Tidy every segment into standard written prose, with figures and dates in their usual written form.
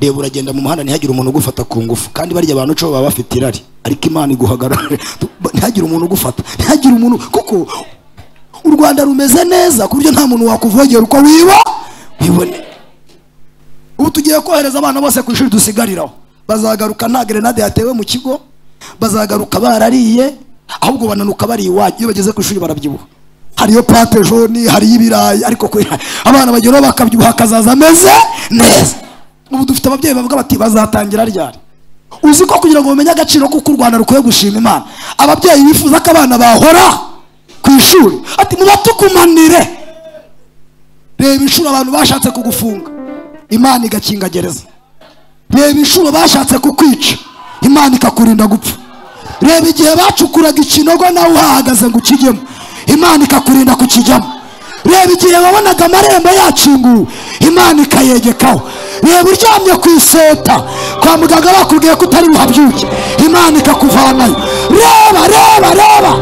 Reba uragenda mu muhanda ntihagire umuntu ugufata ku ngufu, kandi barya abantu cyo baba bafite irari, ariko Imana iguhagarara ntihagire umuntu ugufata, ntihagire umuntu, kuko u Rwanda rumeze neza ku buryo nta muntu wakuvogera uko wiba wibone. Ubu tugiye kohereza abana bose ku ishuri dusigariraho, bazagaruka nta grenade yatewe mu kigo, bazagaruka barariye, ahubwo bananuka bari iwacu. Iyo bageze ku ishuri barabyibuha, hariyo pate jaune, hariyo ibirayi, ariko abana bageraho bakabyibuha kazaza ameze neza. Ubu dufite ababyeyi bavuga bati bazatangira ryari? Uzi ko kugira ngo bamenye agaciro kuko u Rwanda rukwiye gushima Imana, ababyeyi bifuza ko abana bahora ku ishuri, ati mubatukumanire. Reba inshuro abantu bashatse kugufunga, Imana igakinga gereza. Reba inshuro bashatse kukwica, Imana ikakurinda gupfa. Reba igihe bacukuraga ikinogo nawe uhahagaze ngo ukijyemo, Imana ikakurinda kukijyamo. Reba igihe wabonaga amarembo yakinguwe, Imana ikayegekaho. Reba uryamye ku iseta kwa muganga bakubwiye ko utari buhabyuke, Imana ikakuvanayo. Reba reba reba.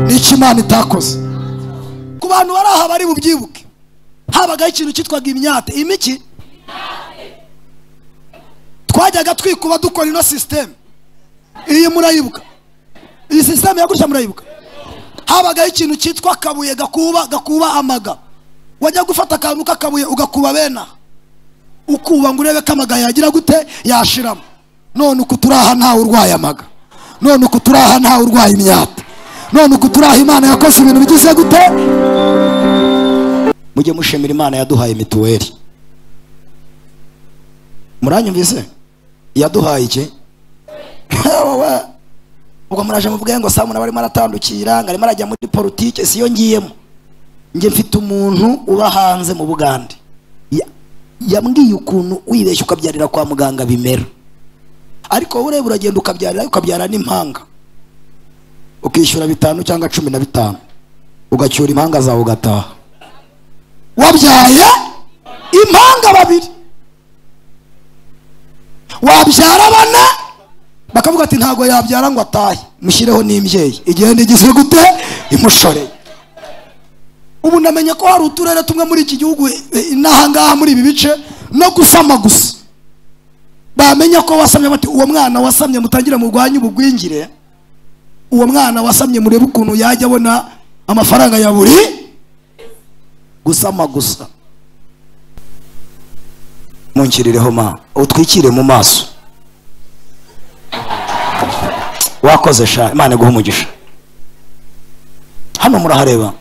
N'icyo Imana itakoze ku bantu bari aha bari bubyibuke, habagaho ikintu cyitwaga imyate. Imiki twajyaga twikuba dukora ino system. Iyi murayibuka, iyi system yagutse murayibuka. Habagaho ikintu cyitwa kabuye gakuba, gakuba amaga. Wajya gufata akantu kakabuye ugakuba bena, ukuba ngo urebe kamaga yagira gute yashiramo. None uku turaha ntawe urwaye amaga, none uku turaha ntawe urwaye imyate, none uku turaha Imana yakoze ibintu bigize gute. Mujye mushimira Imana yaduhaye mituweli. Muranyumvise? Yaduhaye iki? Ubwo muraje muvuge ngo Samu nawe arimo aratandukira, ngo arimo arajya muri politike. Siyo ngiyemo. Nge mfite umuntu uba hanze mu Bugande, yambwiye ukuntu wibeshya ukabyarira kwa muganga bimera, ariko wowe ureba uragenda ukabyarira, ukabyara n'impanga, ukishyura 5 cyangwa 15, ugacyura impanga zawe ugataha. Wabyaye impanga babiri, wabyara bane, bakavuga ati ntago yabyara ngo atahe, mushyireho n'imbyeyi igenda igize gute imushoreye. Ubu namenye ko hari uturere tumwe muri iki gihugu n'ahangaha muri ibi bice no gusama gusa, bamenya ko wasamye bati uwo mwana wasamye mutangire murwanye ubugwingire, uwo mwana wasamye murebe ukuntu yajya abona amafaranga ya buri gusama gusa. Munkirireho ma utwikire mu maso. Wakoze sha, Imana iguhe umugisha. Hano murahareba,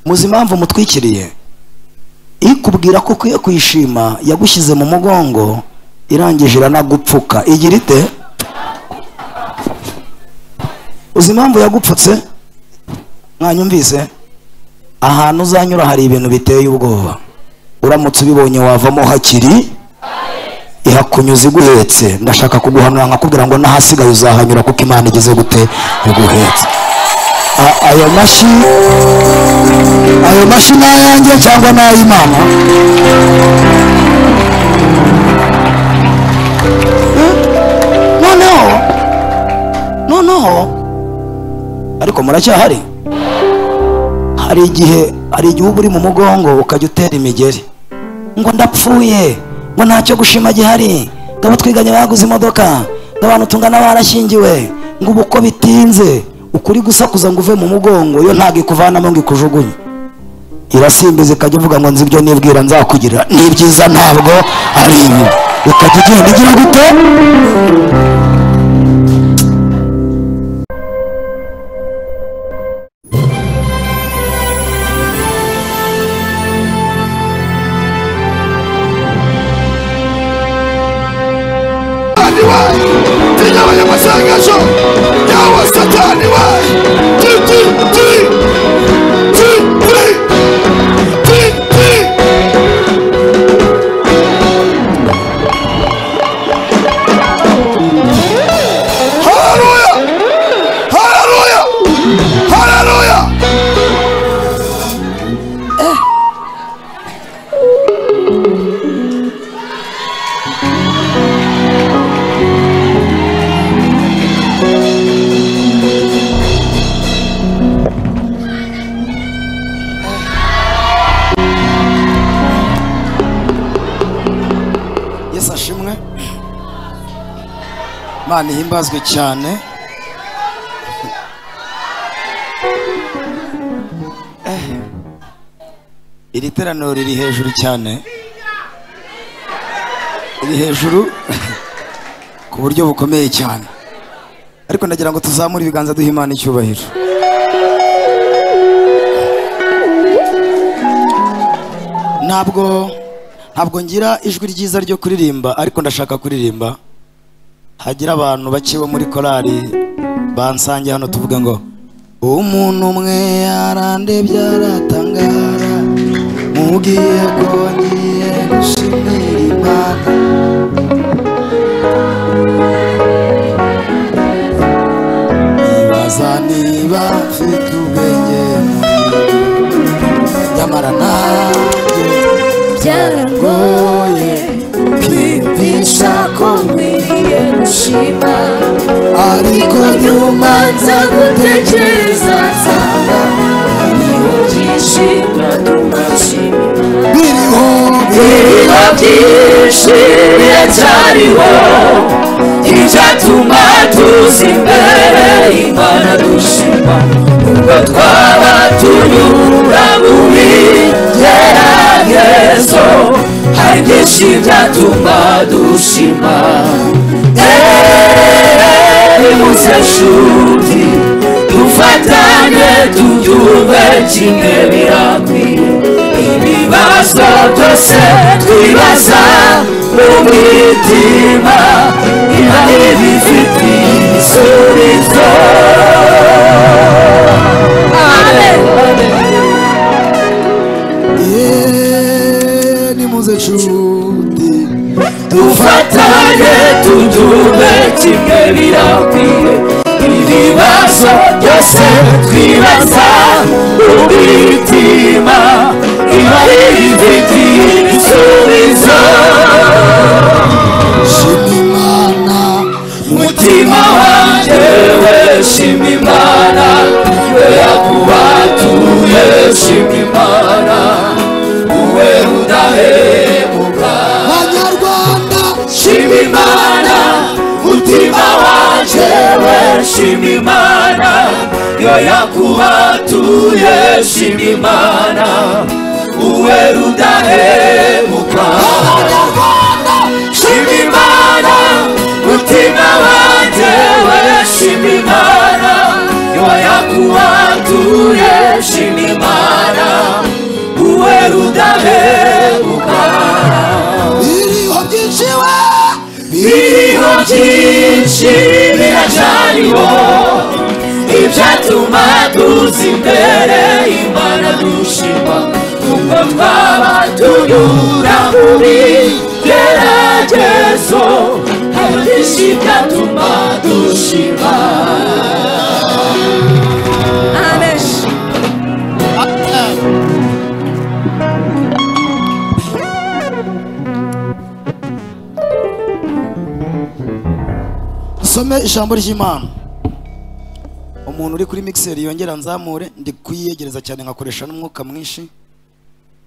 muzi impamvu mutwikiriye? Ikubwira ko ukwiye kuyishima, yagushyize mu mugongo, irangije iranagupfuka. Igira ite? Uzi impamvu yagupfutse? Mwanyumvise? Ahantu uzanyura hari ibintu biteye ubwoba, uramutse ubibonye wavamo hakiri ihakunyuza iguhetse. Ndashaka kuguhanura nkakubwira ngo n'ahasigaye uzahanyura kuko Imana igeze gute iguhetse. Ayo mashyi, ayo mashyi n'ayanjye cyangwa n'ay'Imana? Noneho noneho ariko muracyahari. Hari igihe, hari igihe uba uri mu mugongo ukajya utera imigeri ngo ndapfuye, ngo ntacyo gushima gihari, ngo abo twiganye baguze imodoka, ngo abantu tungana barashyingiwe, ngo ubu uko bitinze. Ukuri gusakuza ngo uve mu mugongo, yo ntago ikuvanamo ngo ikujugunye, irasimbiza ikajya ivuga ngo nzi ibyo nibwira nzakugira, ni byiza ntabwo ari ibi. Ikajya igenda igira gute? Imana ihimbazwe cyane. Iri teraniro riri hejuru cyane, riri hejuru ku buryo bukomeye cyane, ariko ndagira ngo tuzamure ibiganza duhe Imana icyubahiro. Ntabwo ngira ijwi ryiza ryo kuririmba, ariko ndashaka kuririmba. Hagira abantu bake bo muri korali bansange hano tuvuge ngo umuntu umwe yarandebye aratangara, mubwiye ko ngiye gushimira Imana. Nibaza niba mfite ubwenge, nyamara nanjye byarangoye kwiyumvisha ko nkwiye gushima, ariko nyuma nza gutekereza nsanga hariho byinshi byatuma nshima. Biriho biriho byinshi biracyariho ibyatuma tuza imbere Imana dushima, ubwo twaba tunyura mu bigeragezo hari byinshi byatuma dushima. Nimuze nshuti dufatanye tubyumve kimwe, birakwiye ibibazo byose twibaza mu mitima Imana ibifitiye ibisubizo. Amen. Nimuze nshuti dufatanye tubyumve kimwe, birakwiye ibibazo byose twibaza mu mitima Imana ibifitiye ibisubizo. Shima Imana mutima wanjye we, shima Imana we yakubatuye, shima Imana uwe udahemuka. Banyarwanda shima Imana mutima wanjye we, shima Imana yo yakubatuye, shima Imana uwe udahemuka. Abanyarwanda shima Imana mutima wanjye we, shima Imana yo yakubatuye, shima Imana uwe udahemuka. Biriho byinshi we, biriho byinshi biracyariho ibyatuma tuza imbere Imana dushima, ubwo twaba tunyura mu bigeragezo hari byinshi byatuma dushima. Amen. Dusome ijambo ry'Imana. Umuntu uri kuri mixer yongera nzamure, ndi kuyiyegereza cyane nkakoresha n'umwuka mwinshi,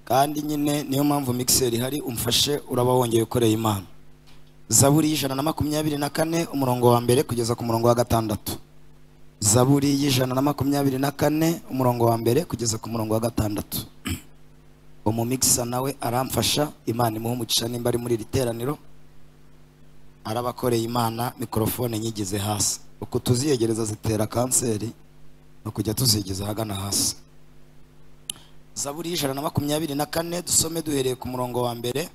kandi nyine niyo mpamvu mixer ihari, umfashe uraba wongeye ukoreye Imana. Zaburi 124 umurongo wa mbere kugeza ku murongo wa 6. Zaburi 124 umurongo wa mbere kugeza ku murongo wa 6. Umu mixer nawe aramfasha, Imana imuhe umugisha nimba ari muri iri teraniro arabakoreye Imana. Mikrofone nyigize hasi, uko tuziyegereza zitera kanseri no kujya tuzigeza ahagana hasi. Zaburi 124 dusome duhereye ku murongo wa mbere.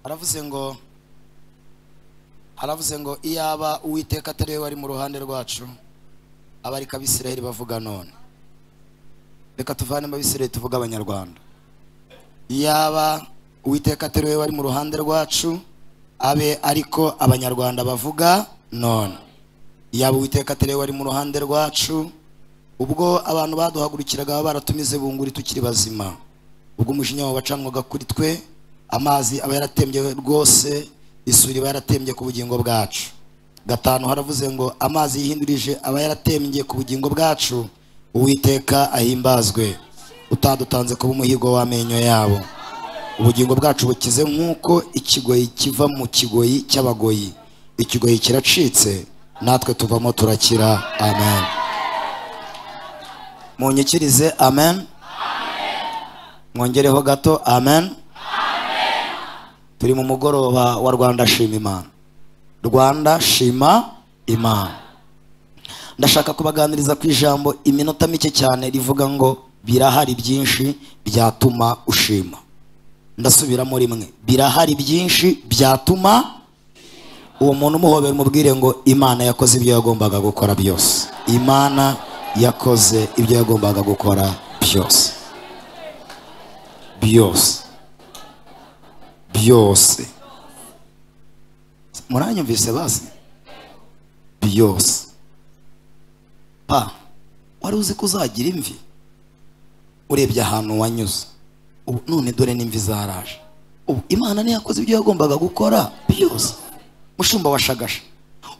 Aravuze ngo iyaba Uwiteka atari we wari mu ruhande rwacu, abarika Abisirayeli bavuga none. Reka tuvanemo Abisirayeli tuvuga Abanyarwanda. Iyaba Uwiteka atari we wari mu ruhande rwacu, abe ariko Abanyarwanda bavuga none. Iyaba Uwiteka atari we wari mu ruhande rwacu, ubwo abantu baduhagurukiraga baratumize bunguri tukiri bazima, ubwo umujinya wabo wacanwaga kuri twe, amazi aba yaratembye rwose, isuri iba yaratembye ku bugingo bwacu. 5 haravuze ngo amazi yihindurije aba yaratembye ku bugingo bwacu, Uwiteka ahimbazwe, utadutanze kuba umuhigo w'amenyo yabo. Ubugingo bwacu bukize nk'uko ikigoyi kiva mu kigoyi cy'abagoyi, Ikigoyi kiracitse, natwe tuvamo turakira. Amen. Munyikirize amen. Mwongereho gato amen. Turi mu mugoroba wa Rwanda Shima Imana. Rwanda Shima Imana. Ndashaka kubaganiriza ku ijambo iminota mike cyane rivuga ngo birahari byinshi byatuma ushima. Ndasubiramo rimwe, birahari byinshi byatuma. Uwo muntu umuhobera umubwire ngo Imana yakoze ibyo yagombaga gukora byose. Imana yakoze ibyo yagombaga gukora byose. Byose. Byose. Muranyumvise basi? Byose. Pa, wari uzi ko uzagira imvi? Urebye ahantu wanyuze. Ubu none dore n'imvi zaraje. Ubu Imana ntiyakoze ibyo yagombaga gukora byose. Mushumba washagasha.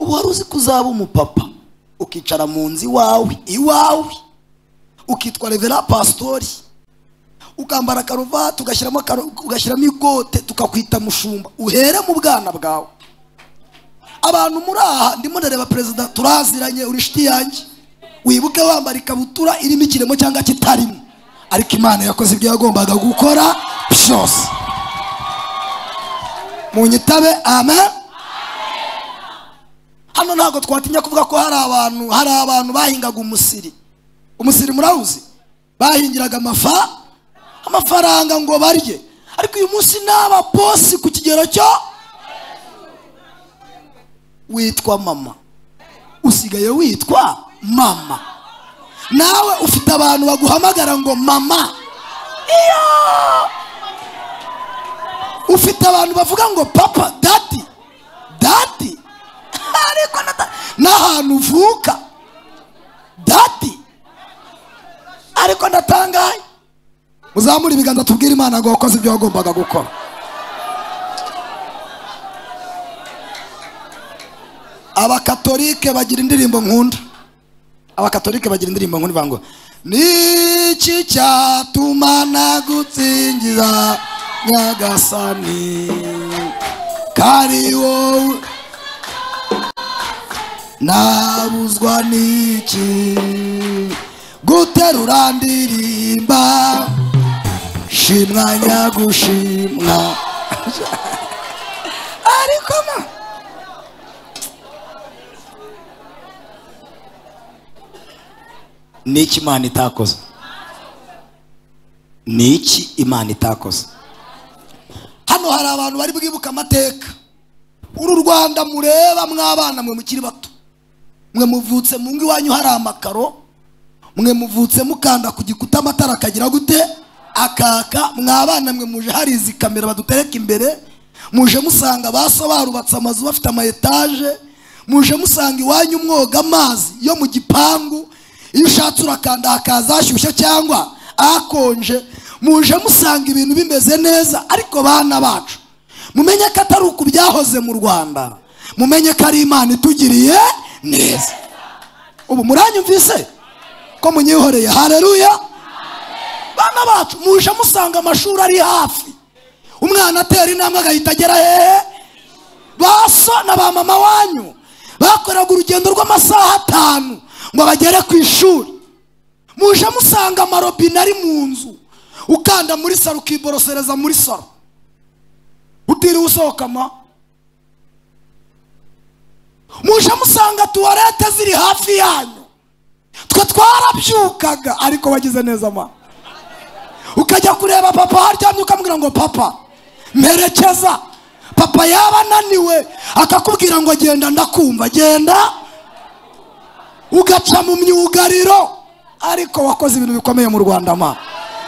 Ubu wari uzi ko uzaba umupapa, ukicara mu nzu iwawe, iwawe, ukitwa revera pastori, ukambara karuvati, ugashyiramo ikote, tukakwita mushumba, uhere mu bwana bwawe. Abantu muri aha ndimo ndareba perezida turaziranye, uri shiti yanjye, wibuke wambara ikabutura irimo ikiremo cyangwa kitarimo, ariko Imana yakoze ibyo yagombaga gukora byose. Munyitabe amen. Hano ntabwo twatinya kuvuga ko hari abantu bahingaga umusiri. Umusiri murawuzi? Bahingiraga amafaranga ngo barye. Ariko uyu munsi n'aba bosi ku kigero cyo witwa mama, usigaye witwa mama. Nawe ufite abantu baguhamagara ngo mama. Iyo ufite abantu bavuga ngo papa, daddy, daddy. Ariko n'ahantu uvuka daddy. Ariko ndatangaye. Muzamure ibiganza tubwire Imana ngo wakoze ibyo wagombaga gukora. Abakatolike bagira indirimbo nkunda. Abakatolike bagira indirimbo nkunda ngo niki cyatuma nagutsingiza Nyagasani, kari wowe nabuzwa niki guterura ndirimba shimwa nyagushimwa. Ariko ma niki Imana itakoze? Niki Imana itakoze? Hano hari abantu bari bwibuka amateka. Uru Rwanda mureba mwabana mwe mukiri bato, mwe muvutse mu ngo iwanyu hari amakaro, mwe muvutse mukanda ku gikuta amatara akagira gute akaka. Mwabana mwe muje hari izi kamera badutereka imbere, muje musanga baso barubatse amazu bafite ama etage, muje musanga iwanyu mwoga amazi yo mu gipangu, iyo ushatse urakanda hakaza ashyushye cyangwa akonje. Muje musanga ibintu bimeze neza. Ariko bana bacu mumenye ko atari uku byahoze mu Rwanda, mumenye ko ari Imana itugiriye neza. Ubu muranyumvise ko munyihoreye? Haleluya. Bana bacu muje musanga amashuri ari hafi, umwana atera intambwe agahita agera hehe. Baso na ba mama wanyu bakoraga urugendo rw'amasaha 5 ngo bagere ku ishuri. Muje musanga amarobine ari mu nzu, ukanda muri saro ukiborosereza muri saro utiriwe usohoka ma. Muje musanga tuwarete ziri hafi yanyu, twe twarabyukaga ariko wagize neza ma. Ukajya kureba papa haryamye ukamubwira ngo papa mperekeza. Papa yaba ananiwe akakubwira ngo genda ndakumva, genda. Ugaca mu myugariro. Ariko wakoze ibintu bikomeye mu Rwanda ma.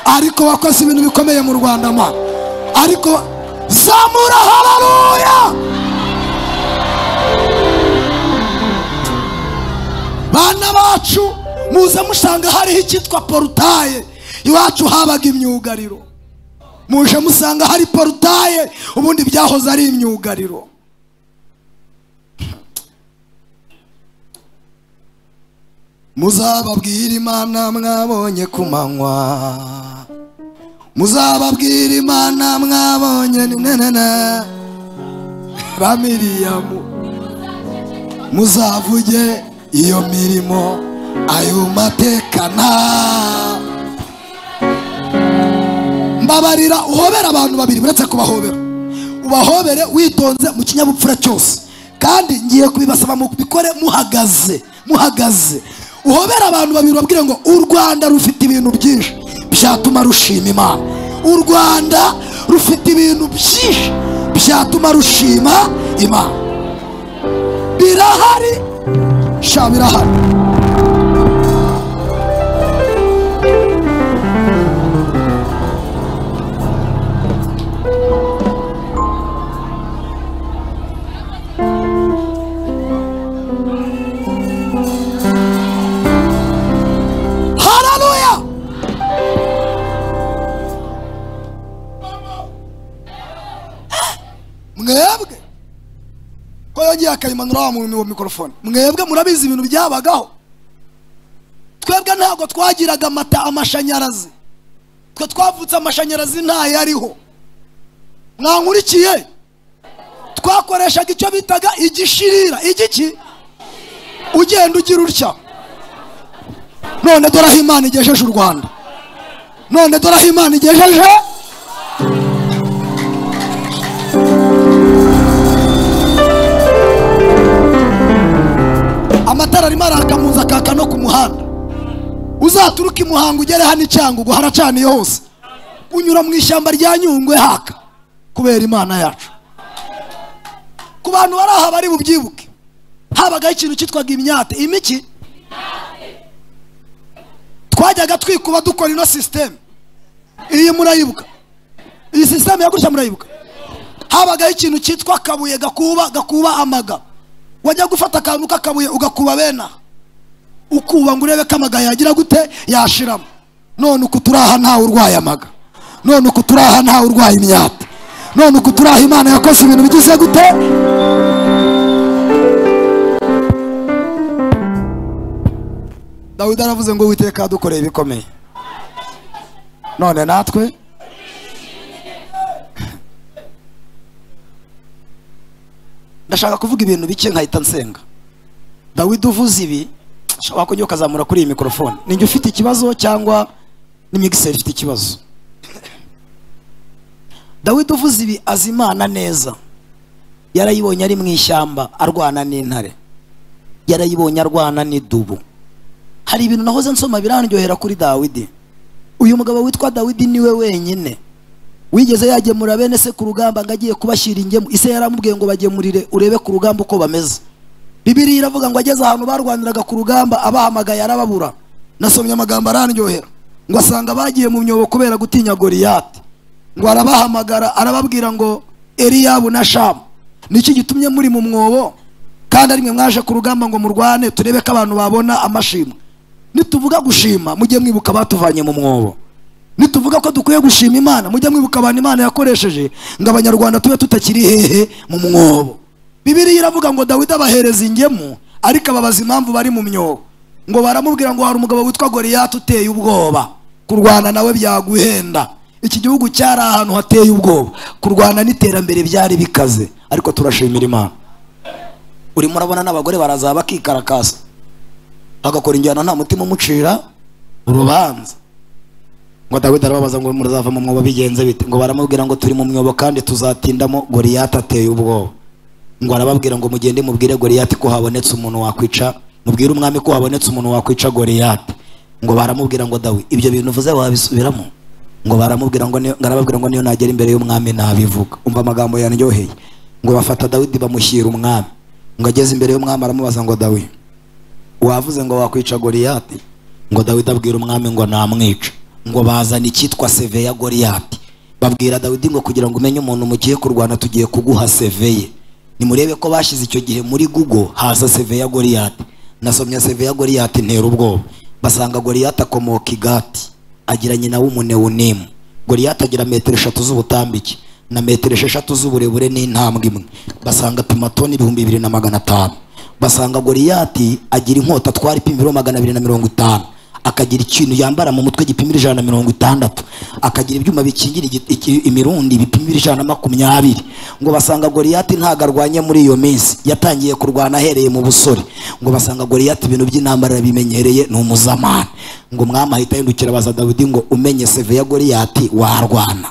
Ariko wakoze ibintu bikomeye mu Rwanda ma. Ariko zamura haleluya. Bana bacu muze musanga hariho icyitwa porutaye. Iwacu habaga imyugariro. Muje musanga hari porutaye, ubundi byahoze ari imyugariro. Muzababwira Imana mwabonye ku manywa, muzababwira Imana mwabonye ninenene ba Miriyamu. Muzavuge iyo mirimo ayo matekana. Mbabarira uhobera abantu babiri, uretse kubahobera ubahobere witonze mu kinyabupfura cyose, kandi ngiye kubibasaba mubikore muhagaze. Muhagaze uhobera abantu babiri babwire ngo u Rwanda rufite ibintu byinshi byatuma rushima Imana. U Rwanda rufite ibintu byinshi byatuma rushima Imana. Birahari sha, birahari. Haleluya. Mwebwe ko yagiye akayimanura wa muntu wa mikrofone, mwebwe murabizi ibintu byabagaho. Twebwe ntabwo twagiraga amata amashanyarazi, twe twavutse amashanyarazi ntayariho. Mwankurikiye? Twakoreshaga icyo bitaga igishirira. Igiki? Ugenda ugira utya. None dore aho Imana igejeje u Rwanda. None dore aho Imana igejeje. Amatara arimo araka mu nzu akaka no ku muhanda. Uzaturuka i Muhanga ugere hano i Cyangugu haracaniye hose. Unyura mu ishyamba rya Nyungwe haka kubera Imana yacu. Ku bantu bari aha bari bubyibuke, habagaho ikintu cyitwaga imyate. Imiki twajyaga twikuba dukora ino system. Iyi murayibuka? Iyi system yagutya murayibuka? Habagaho ikintu cyitwa kabuye gakuba amaga. Wajya gufata akantu k'akabuye ugakuba bena, ukuba ngo urebe kamaga yagira gute yashiramo. None uku turaha ntawe urwaye amaga. None uku turaha ntawe urwaye imyate. None uku turaha Imana yakoze ibintu bigize gute. Dawidi aravuze ngo Uwiteka yadukoreye ibikomeye, none natwe. Ndashaka kuvuga ibintu bike nkahita nsenga. Dawidi uvuze ibi, wakongera ukazamura kuri iyi mikrofone. Ninjye ufite ikibazo cyangwa ni mixer ifite ikibazo? Dawidi uvuze ibi azi Imana neza. Yarayibonye ari mu ishyamba arwana n'intare, yarayibonye arwana n'idubu. Hari ibintu nahoze nsoma birandyohera kuri Dawidi. Uyu mugabo witwa Dawidi niwe wenyine wigeze yagemura bene se ku rugamba ngo agiye kubashyira ingemu. Ise yaramubwiye ngo bagemurire urebe ku rugamba uko bameze. Bibiliya iravuga ngo ageze ahantu barwaniraga ku rugamba abahamagaye arababura. Nasomye amagambo arandyohera ngo asanga bagiye mu myobo kubera gutinya Goliyati. Ngo arabahamagara arababwira ngo Eliyabu na Shamu, niki gitumye muri mu mwobo kandi ari mwe mwaje ku rugamba ngo murwane turebe ko abantu babona amashimwe? Nituvuga gushima mujye mwibuka batuvanye mu mwobo. Nituvuga ko dukwiye gushima Imana mujye mwibuka abantu Imana yakoresheje ngo abanyarwanda tube tutakiri hehe mu mwobo. Bibiliya iravuga ngo Dawidi abahereza ingemu ariko ababaza impamvu bari mu myobo. Ngo baramubwira ngo hari umugabo witwa Goliyati uteye ubwoba, kurwana nawe byaguhenda. Iki gihugu cyari ahantu hateye ubwoba, kurwana n'iterambere byari bikaze, ariko turashimira Imana. Urimo urabona n'abagore baraza bakikarakasa agakora injyana nta mutima umucira urubanza. Ngo Dawidi arababaza ngo muzava mu mwobo bigenze bite? Ngo baramubwira ngo turi mu mwobo kandi tuzatindamo, Goliyati ateye ubwoba. Ngo arababwira ngo mugende mubwire Goliyati ko habonetse umuntu wakwica, mubwire umwami ko habonetse umuntu wakwica Goliyati. Ngo baramubwira ngo Dawidi ibyo bintu uvuze wabisubiramo? Ngo baramubwira ngo arababwira ngo niyo nagera imbere y'umwami nabivuga. Umva amagambo yanryoheye. Ngo bafata Dawidi bamushyira umwami. Ngo ageze imbere y'umwami aramubaza ngo Dawidi wavuze ngo wakwica Goliyati? Ngo Dawidi abwira umwami ngo namwica. Ngo bazana icyitwa seve ya Goliyati. Babwira Dawidi ngo kugira ngo umenye umuntu mugiye kurwana tugiye kuguha seve ye. Nimurebe ko bashize icyo gihe muri Google haza seve ya Goliyati. Nasomye seve ya Goliyati ntera ubwoba. Basanga Goliyati akomoka i Gati, agira nyina w'umunewunimu. Goliyati agira metero 3 z'ubutambike na metero 6 z'uburebure n'intambwe imwe. Basanga apima toni 2500. Basanga Goliyati agira inkota atwara ipima ibiro 250. akagira ikintu yambara mu mutwe gipimira 160, akagira ibyuma bikingira imirundi bipimira 120. Ngo basanga Goliyati ntago arwanye muri iyo minsi, yatangiye kurwana ahereye mu busore. Ngo basanga Goliyati ibintu by'intambara bimenyereye, ni umuzamani. Ngo umwami ahita yindukira abaza Dawidi ngo umenye seve ya Goliyati warwana?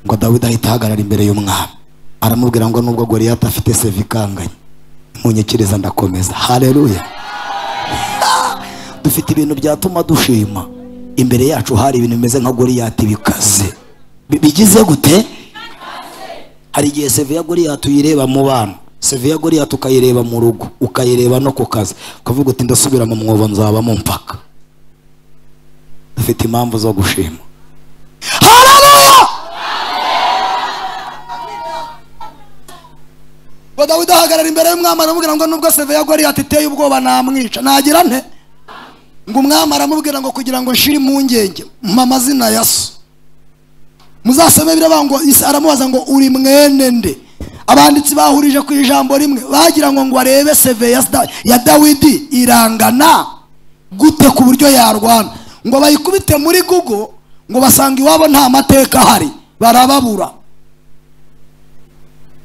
Ngo Dawidi ahita ahagarara imbere y'umwami aramubwira ngo nubwo Goliyati afite seve ikanganye, munyikiriza ndakomeza. Haleluya. Dufite ibintu byatuma dushima. Imbere yacu hari ibintu bimeze nka Goliyati bikaze. Bigize gute? Hari igihe seve ya Goliyati uyireba mu bana, seve ya Goliyati ukayireba mu rugo, ukayireba no ku kazi, ukavuga uti ndasubira mu mwobo nzabamo mpaka. Dufite impamvu zo gushima. Haleluya. Dawidi ahagarara imbere y'umwami aramubwira ngo nubwo seve ya Goliyati iteye ubwoba namwica, nagira nte? Ngo umwami aramubwira ngo kugira ngo nshire impungenge mpa amazina ya so. Muzasome biravuga ngo aramubaza ngo uri mwene nde? Abanditsi bahurije ku ijambo rimwe bagira ngo arebe seve ya Dawidi irangana gute ku buryo yarwana. Ngo bayikubite muri Google, ngo basanga iwabo nta mateka ahari, barababura.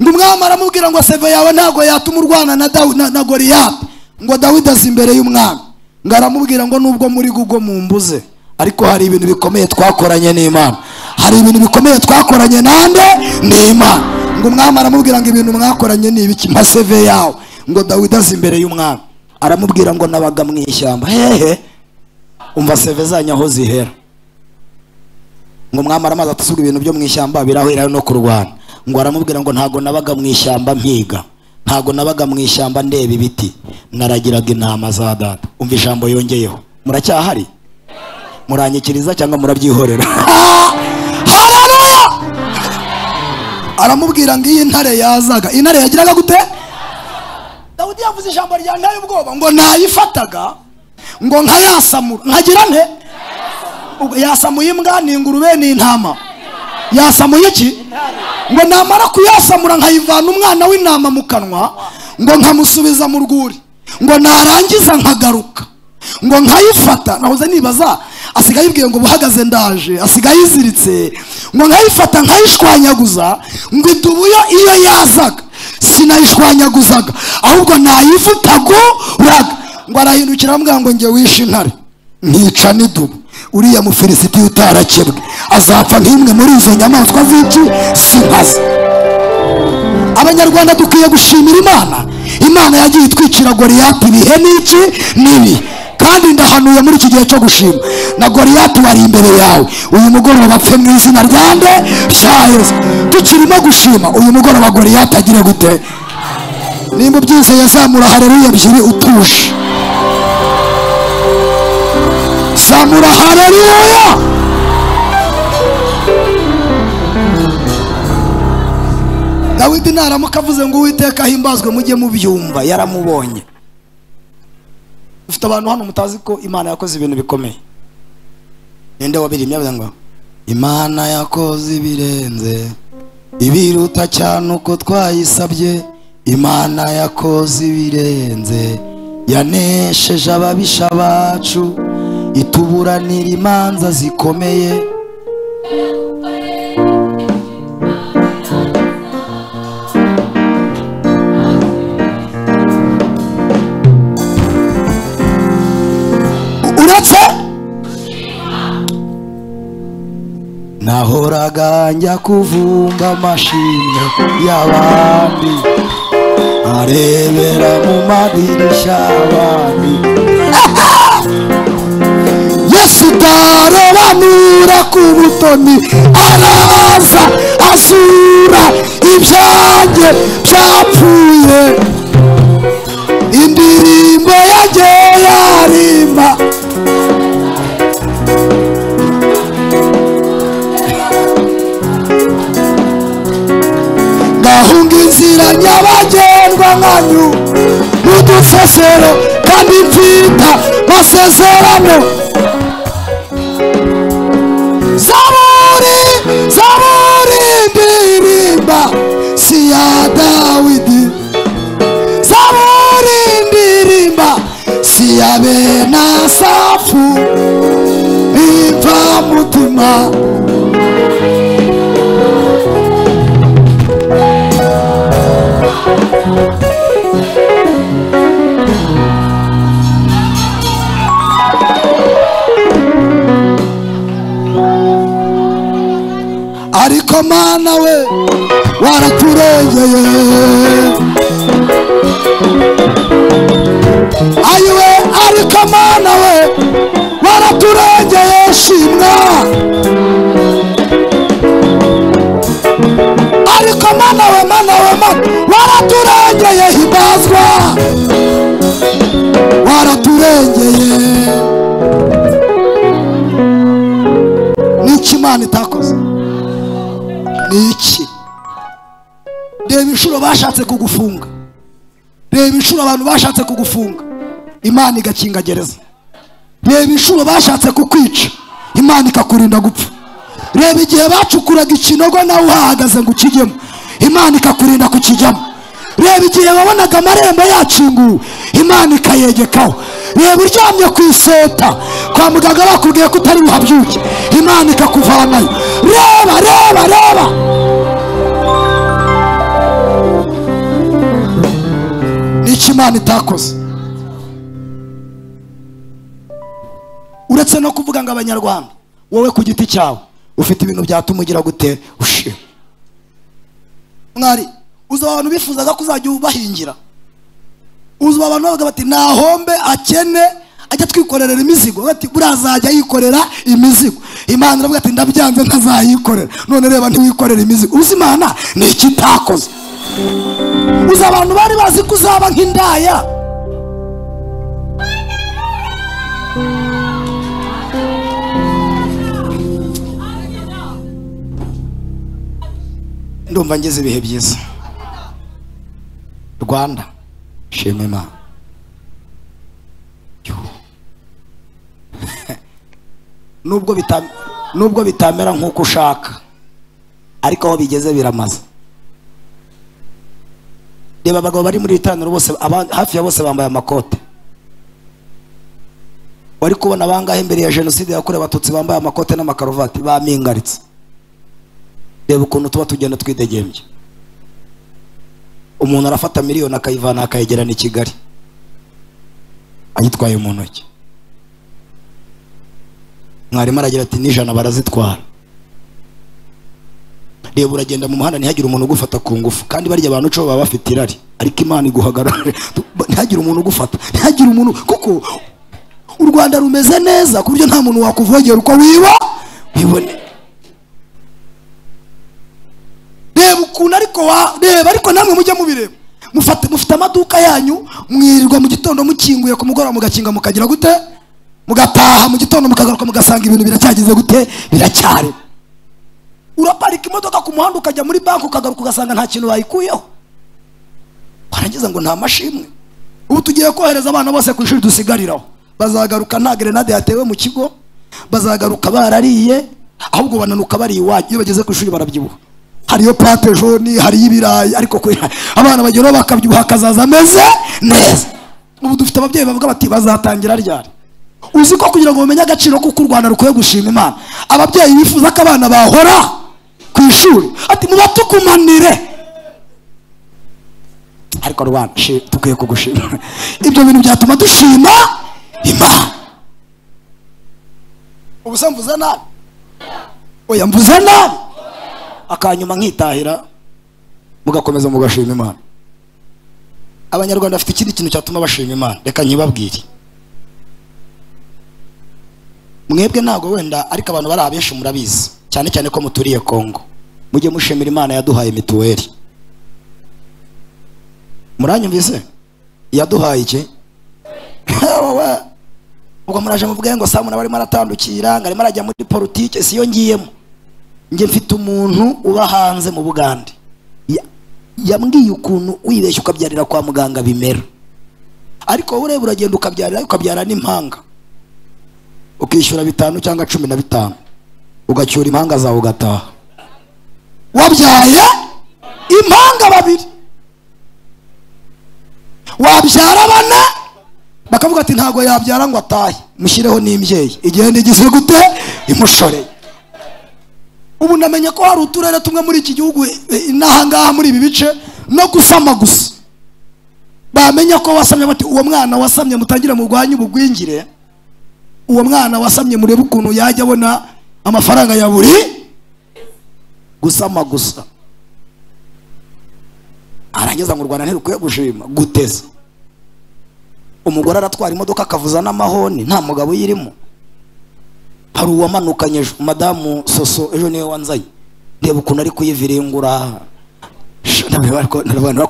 Ngo umwami aramubwira ngo seve yawe ntago yatuma urwana na Dawidi na Goliyati. Ngo Dawidi aza imbere y'umwami, ngo aramubwira ngo nubwo muri Google mumbuze, ariko hari ibintu bikomeye twakoranye n'Imana, hari ibintu bikomeye twakoranye nande n'Imana. Ngo umwami aramubwira ngo ibintu mwakoranye ni ibiki? Mpa seve yawe. Ngo Dawidi aza imbere y'umwami aramubwira ngo nabaga mu ishyamba. Hehe, umva seve zanyu aho zihera. Ngo umwami aramaze atusuga ibintu byo mu ishyamba birahera no kurwana. Ngo aramubwira ngo ntago nabaga mu ishyamba mpiga, ntago nabaga mu ishyamba ndeba ibiti, naragiraga intama za data. Umva ijambo yongeyeho. Muracyahari? Muranyikiriza cyangwa murabyihorera? Haleluya. Aramubwira ngo iyi ntare yazaga, intare yagiraga gute? Dawidi yavuze ijambo rya ntaye ubwoba, ngo nayifataga ngo nkayasamura nkagira nte? Yasamuye imbwa ni ingurube ni intama, yasamuye iki? Ngo namara kuyasamura nkayivana umwana w'intama mu kanwa, ngo nkamusubiza mu rwuri, ngo narangiza nkagaruka, ngo nkayifata. Nahoze nibaza, asigaye yibwiye ngo buhagaze ndaje, asigaye yiziritse, ngo nkayifata nkayishwanyaguza, ngo idubuyo iyo yazaga sinayishwanyaguzaga, ahubwo nayivutaguraga. Ngo arahindukira amubwira ngo nge wishe intare nkica n'idubu, uriya Mufilisitiya utarakebwe azapfa nk'imwe muri izo nyamaswa z'iki z'inkazi. Abanyarwanda dukwiye gushimira Imana. Imana yagiye itwicira Goliyati ibihe n'iki n'ibi, kandi ndahanuye muri iki gihe cyo gushima na Goliyati wari imbere yawe uyu mugoroba apfe mu izina rya nde? Rya Yesu. Tukirimo gushima uyu mugoroba Goliyati agire gute? Nimba ubyizeye zamura haleluya ebyiri utuje. Zamura haleluya. Dawidi naramuka avuze ngo Uwiteka ahimbazwe mujye mubyumva, yaramubonye. Ufite abantu hano mutazi ko Imana yakoze ibintu bikomeye. Ninde wabirimye avuga ngo Imana yakoze ibirenze ibiruta cyane uko twayisabye, Imana yakoze ibirenze yanesheje ababisha bacu, ituburanira imanza zikomeye. Uretse nahoraga njya kuvumba amashimwe y'abandi, arebera mu madirishya y'abandi. Yesu tarobanura ku butoni, araza asura ibyanjye byapfuye, indirimbo yanjye yarimba. Ngahunga inzira nyabagendwa nkanyu n'udusesero, kandi mfita masezerano. Zaburi, Zaburi ndirimba si ya Dawidi, Zaburi ndirimba si ya Benaya. Ariko Mana we waraturengeye. Ayiwe ariko Mana we waraturengeye, shimwa. Ariko Mana we, Mana we, Mana waraturengeye, himbazwa, waraturengeye. Niki Imana itakoze? Niki? Reba inshuro bashatse kugufunga, reba inshuro abantu bashatse kugufunga, Imana igakinga gereza. Reba inshuro bashatse kukwica, Imana ikakurinda gupfa. Reba igihe bacukuraga ikinogo nawe uhahagaze ngo ukijyemo, Imana ikakurinda kukijyamo. Reba igihe wabonaga amarembo yakinguwe, Imana ikayegekaho. Reba uryamye ku iseta kwa muganga bakubwiye ko utari buhabyuke, Imana ikakuvanayo. Reba, reba, reba. Niki Imana itakoze? Uretse no kuvuga ngo abanyarwanda, wowe ku giti cyawe ufite ibintu byatuma ugira gute ushima. Mwari uzi abantu bifuzaga kuzajya ubahingira, uzi abantu bavuga bati nahombe akene ajya twikorerera imizigo, bati burazajya yikorera imizigo. Imana iravuga ati ndabyanze ntazayikorera. None reba ntiwikorera imizigo. Uzi Imana ni iki itakoze? Uzi abantu bari bazi kuzaba nk'indaya. Ndumva ngeze ibihe byiza. Rwanda shima Imana. Nubwo bitamera nkuko ushaka, ariko aho bigeze biramaze. Reba abagabo bari muri itaniro bose, hafi ya bose bambaye amakote. Wari kubona bangahe imbere ya jenoside yakorewe abatutsi bambaye amakote n'amakaruvati bamingaritse? Reba ukuntu tuba tugenda twidegembye. Umuntu arafata miliyoni akayivana akayegerana i Kigali, ayitwaye mu ntoki. Mwarimu aragira ati n'ijana barazitwara. Reba uragenda mu muhanda ntihagire umuntu ugufata ku ngufu, kandi barya abantu cyo baba bafite irari, ariko Imana iguhagarara ntihagire umuntu ugufata, ntihagire umuntu, kuko u Rwanda rumeze neza ku buryo nta muntu wakuvogera uko wiba wibone. Reba ukuntu ariko reba ariko namwe mujye mubireba. Mufite amaduka yanyu, mwirirwa mu gitondo mukinguye, ku mugoroba mugakinga mukagira gute, mugataha mu gitondo mukagaruka mugasanga ibintu biracyagize gute, biracyari. Uraparika imodoka ku muhanda ukajya muri banki ukagaruka ugasanga nta kintu bayikuyeho, warangiza ngo nta mashimwe. Ubu tugiye kohereza abana bose ku ishuri dusigariraho, bazagaruka nta grenade yatewe mu kigo, bazagaruka barariye, ahubwo bananuka bari iwanyu. Iyo bageze ku ishuri barabyibuha, hariyo pate jaune, hariyo ibirayi, ariko abana bageraho bakabyibuha kazaza ameze neza. Ubu dufite ababyeyi bavuga bati bazatangira ryari? Uzi ko kugira ngo umenye agaciro kuko u Rwanda rukwiye gushima Imana, ababyeyi bifuza ko abana bahora ku ishuri, ati mubatukumanire. Ariko Rwanda tukwiye kugushima. Ibyo bintu byatuma dushima Imana. Ubu se mvuze nabi? Oya mvuze nabi. Akanyuma nkitahira mugakomeza mugashima Imana. Abanyarwanda bafite ikindi kintu cyatuma bashima Imana, reka nkibabwire. Mwebwe ntago wenda, ariko abantu bari abenshi murabizi, cyane cyane ko muturiye Kongo. Mujye mushimira Imana yaduhaye mituweli. Muranyumvise? Yaduhaye iki? Ubwo muraje muvuge ngo Samu nawe arimo aratandukira, ngo arimo arajya muri politike, siyo ngiyemo. Nge mfite umuntu uba hanze mu Bugande, yambwiye ukuntu wibeshya ukabyarira kwa muganga bimera. Ariko wowe ureba uragenda ukabyarira, ukabyara n'impanga, ukishyura 5 cyangwa 15, ugacyura impanga zawe ugataha. Wabyaye impanga babiri, wabyara bane, bakavuga ati ntago yabyara ngo atahe, mushyireho n'imbyeyi, igenda igize gute imushoreye. Ubu namenye ko hari uturere tumwe muri iki gihugu n'ahangaha muri ibi bice no gusama gusa, bamenya ko wasamye bati uwo mwana wasamye mutangira murwanye ubugwingire, uwo mwana wasamye murebe ukuntu yajya abona amafaranga ya buri. Gusama gusa. Arangiza ngo u Rwanda ntirukwiye gushima. Guteza. Umugore aratwara imodoka akavuza n'amahoni nta mugabo uyirimo. Hari uwamanukanye ejo, madamu Soso ejo niwe wanzanye. Ndeba ukuntu ari kuyiviringura. Ntabwo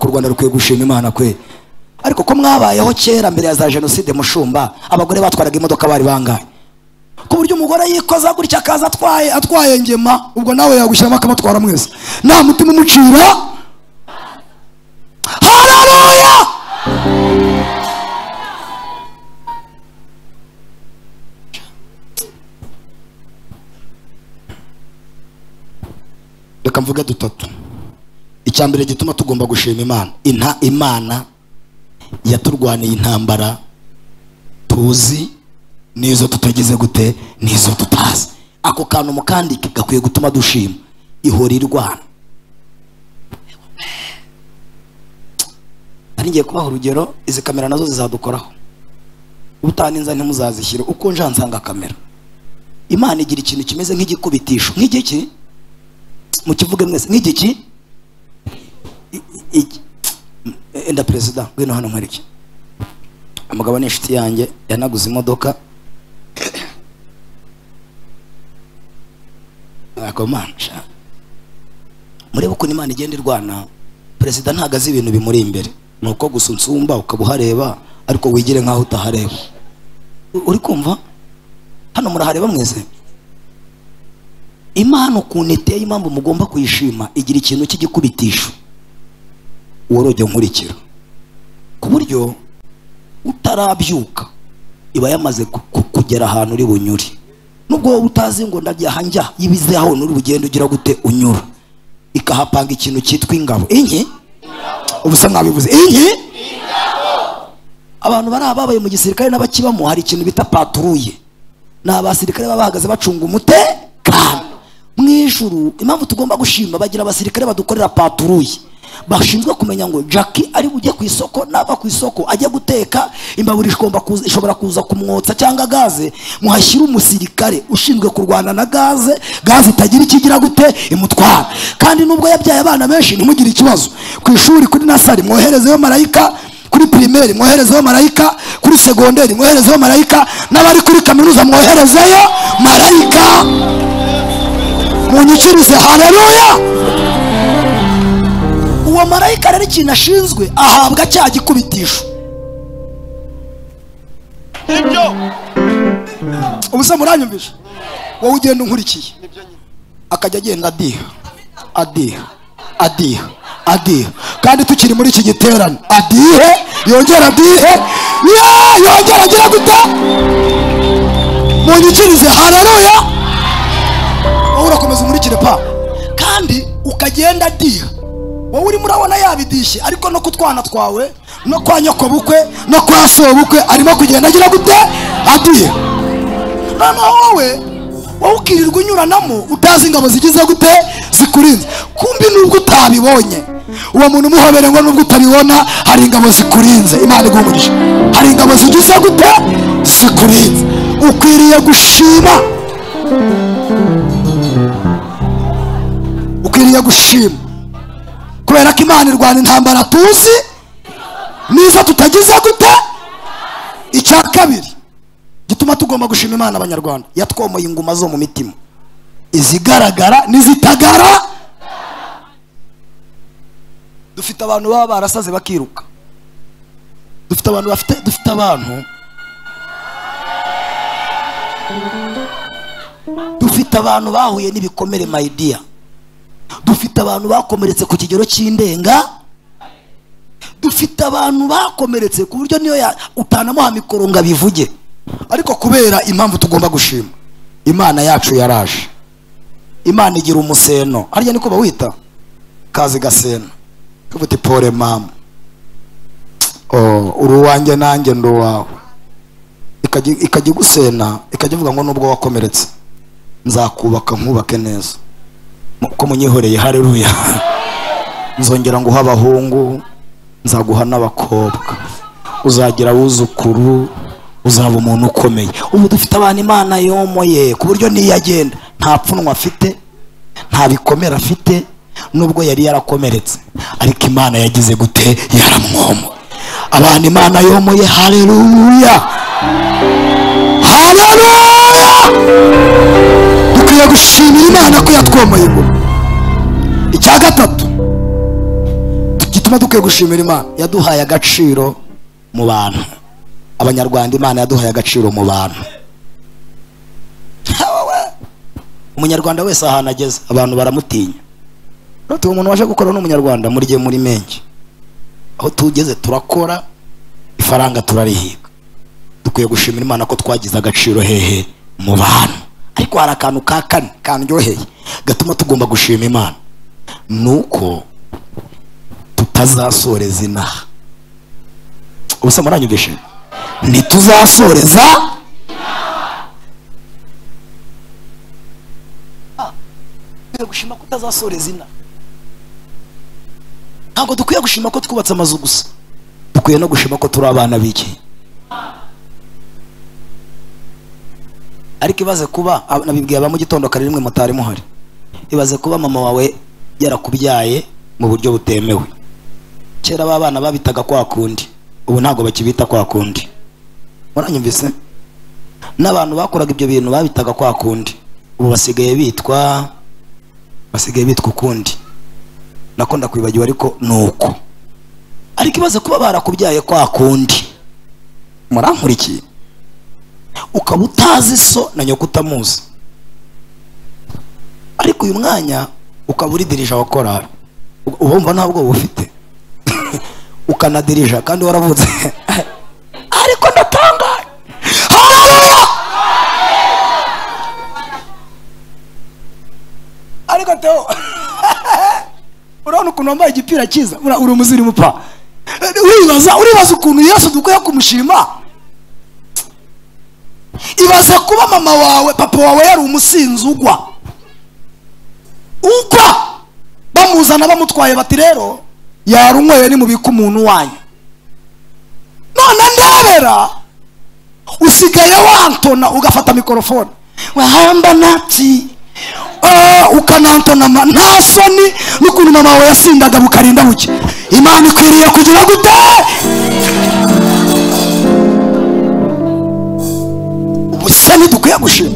u Rwanda rukwiye gushima Imana kwe. Ariko ko mwabayeho kera mbere ya za jenoside mushumba, abagore batwaraga imodoka bari bangahe? Ku buryo umugore yikoza gutya akaza atwaye ngema, ubwo nawe yagushyiramo akabatwara mwese. Nta mutima umucira. Haleluya! Reka mvuge dutatu. Icya mbere gituma tugomba gushima Imana, Imana yaturwaniye intambara tuzi nizo tutagize gute nizo tutazi. Ako kantu mukandike gakwiye gutuma dushima. Ihora irwana. Nari ngiye kubaha urugero, izi kamera nazo zizadukoraho. Ubutaninza ntimuzazishyire uko nje nsanga kamera. Imana igira ikintu kimeze nk'igikubitisho. Nk'igiki? Mukivuge mwese nk'igiki? Enda president ngwino hano nkwereke. Umugabo ni inshuti yanjye yanaguze imodoka. Akomansha. Murebe ukuntu Imana igenda irwana. President ntago azi ibintu bimuri imbere. Nuko gusa unsumba ukabuhareba ariko wigire nkaho utahareba. Uri kumva? Hano murahareba mwese. Imana ukuntu iteye, impamvu mugomba kuyishima, igira ikintu cy'igikubitisho. Worojye nkurikira. Ku buryo utarabyuka iba yamaze kugera ahantu uri bunyure. Nubwo wowe utazi ngo ndajya njya yibize aho uri bugende ugira gute unyura. Ikahapanga ikintu cyitwa ingabo. Inki? Ubusa mwabivuze. Inki? Abantu bari ababaye mu gisirikare n'abakibamo hari ikintu bita patrouille. Ni abasirikare baba bahagaze bacunga umutekano. Mu ijuru impamvu tugomba gushima, bagira abasirikare badukorera patrouille. Bashinzwe kumenya ngo Jackie ari bujye ku isoko, nava ku isoko ajye guteka, imbabura ishobora kuza kumwotsa cyangwa gaze, muhashyira umusirikare ushinzwe kurwana na gaze, gaze itagira ikigira gute imutwara. Kandi nubwo yabyaye abana benshi ntimugire ikibazo. Ku ishuri kuri nasari mwoherezeyo marayika, kuri primaire mwoherezeyo marayika, kuri secondaire mwoherezeyo marayika, n'abari kuri kaminuza mwoherezeyo marayika. Munyikirize haleluya. Uwo marayika rero ikintu ashinzwe ahabwa cya gikubitisho. Ibyo ubusa muranyumvisha? Wowe ugenda unkurikiye. Akajya agenda adiha adiha adiha adiha. Kandi tukiri muri iki giterane adihe yongera adihe yongera agira gute. Munyikirize haleluya. Wowe urakomeza umurikire pa. Kandi ukagenda adiha. Wowe uri murabona yabidishye, ariko no kutwana twawe no kwa nyoko bukwe no kwa so bukwe arimo kugenda agira gute adiye. Noneho wowe ukirirwa unyuranamo utazi ingabo zigize gute zikurinze. Kumbi nubwo utabibonye, uwo muntu umuhobere ngo nubwo utabibona hari ingabo zikurinze. Imana iguhe umugisha. Hari ingabo zigize gute zikurinze. Ukwiriye gushima. Ukwiriye gushima. Kubera ko Imana irwana intambara tuzi niza tutagize gute. Icya kabiri gituma tugomba gushima Imana abanyarwanda, yatwomoye inguma zo mu mitima, izigaragara n'izitagara. Dufite abantu baba barasaze bakiruka. Dufite abantu bafite, dufite abantu, dufite abantu bahuye n'ibikomere my dear. Dufite abantu bakomeretse ku kigero cy'indenga. Dufite abantu bakomeretse ku buryo niyo utanamuha mikoro ngo abivuge. Ariko kubera impamvu tugomba gushima, Imana yacu yaraje. Imana igira umuseno. Harya niko bawita? Kazi gaseno. Kavuti pole mama. Oh, uri uwanjye nanjye ndi uwawe. Ikajya igusena, ikajya ivuga ngo nubwo wakomeretse nzakubaka nkubake neza. Uko munyihoreye haleluya. Nzongera nguha abahungu, nzaguha n'abakobwa, uzagira abuzukuru, uzaba umuntu ukomeye. Ubu dufite abana Imana yomoye ku buryo niyagenda nta pfunwe afite, Nta bikomere afite nubwo yari yarakomeretse, ariko Imana yagize gute? Yaramwomoye. Abantu Imana yomoye, haleluya, haleluya. Dukwiye gushimira Imana ko yatwomoye inguma. Icya gatatu gituma dukwiye gushimira Imana, yaduhaye agaciro mu bantu. Abanyarwanda, Imana yaduhaye agaciro mu bantu. Umunyarwanda wese ahantu ageze abantu baramutinya. Rero umuntu waje gukora n'umunyarwanda muri gihe muri menshi, aho tugeze turakora ifaranga turarihiga. Dukwiye gushimira Imana ko twagize agaciro hehe? Mu bantu. Ariko hari akantu ka kane kandyoheye gatuma tugomba gushima Imana, nuko tutazasoreza inaha. Ubusa muranyumvishe? Ntituzasoreza. Dukwiye gushima ko utazasoreza inaha. Ntabwo dukwiye gushima ko twubatse amazu gusa, dukwiye no gushima ko turi abana b'iki. Ariko ibaze kuba, nabibwiye aba mu gitondo kare rimwe mutari muhari, ibaze kuba mama wawe yarakubyaye mu buryo butemewe. Kera abana babitaga kwa kundi, ubu ntabwo bakibita kwa kundi. Muranyumvise? N'abantu bakoraga ibyo bintu babitaga kwa kundi, ubu basigaye bitwa ukundi. Nako ndakwibagiwe ariko nuko. Ariko ibaze kuba barakubyaye kwa kundi, murankurikiye, ukaba utazi so na nyoko utamuzi, ariko uyu mwanya ukaba uri dirija wa korali, ubumva ntabwo bufite ukanadirija kandi waravutse. Ariko ndatangaye, haleluya. Ariko Teo, urabona ukuntu wambaye igipira cyiza, uri umuzirimu pa. Uribaza ukuntu Yesu dukwiye kumushima. Ibaze kuba mama wawe, papa wawe yari umusinzi ugwa, bamuzana bamutwaye bati rero yarunyweye nimubika umuntu wanyu. None ndabera usigaye wantona ugafata mikorofone wahamba nati ukanantona nta soni n'ukuntu mama wawe yasindaga bukarinda buke. Imana ikwiriye kugira gute? Ubusa ntidukwiye gushima.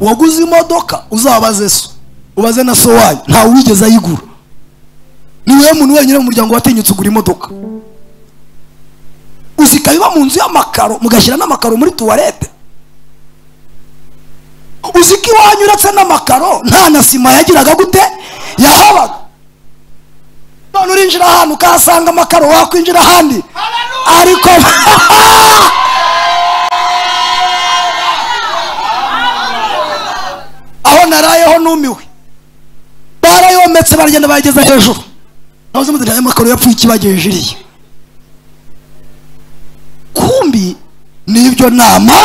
Waguze imodoka uzabaze so, ubaze na so wanyu, ntawe wigeze ayigura. Ni wewe muntu wenyine mu muryango watinyutse ugura imodoka. Uzikabiba mu nzu y'amakaro, mugashyira n'amakaro muri tuwarete. Uziki wanyu uretse n'amakaro nta na sima yagiraga gute? Yahabaga. None urinjira ahantu ukahasanga amakaro, wakwinjira ahandi ariko aho narayeho numiwe, barayometse baragenda bayageza hejuru. Nahoze muzi aya makaro yapfuye ikibagejeje iriya. Kumbi nibyo nama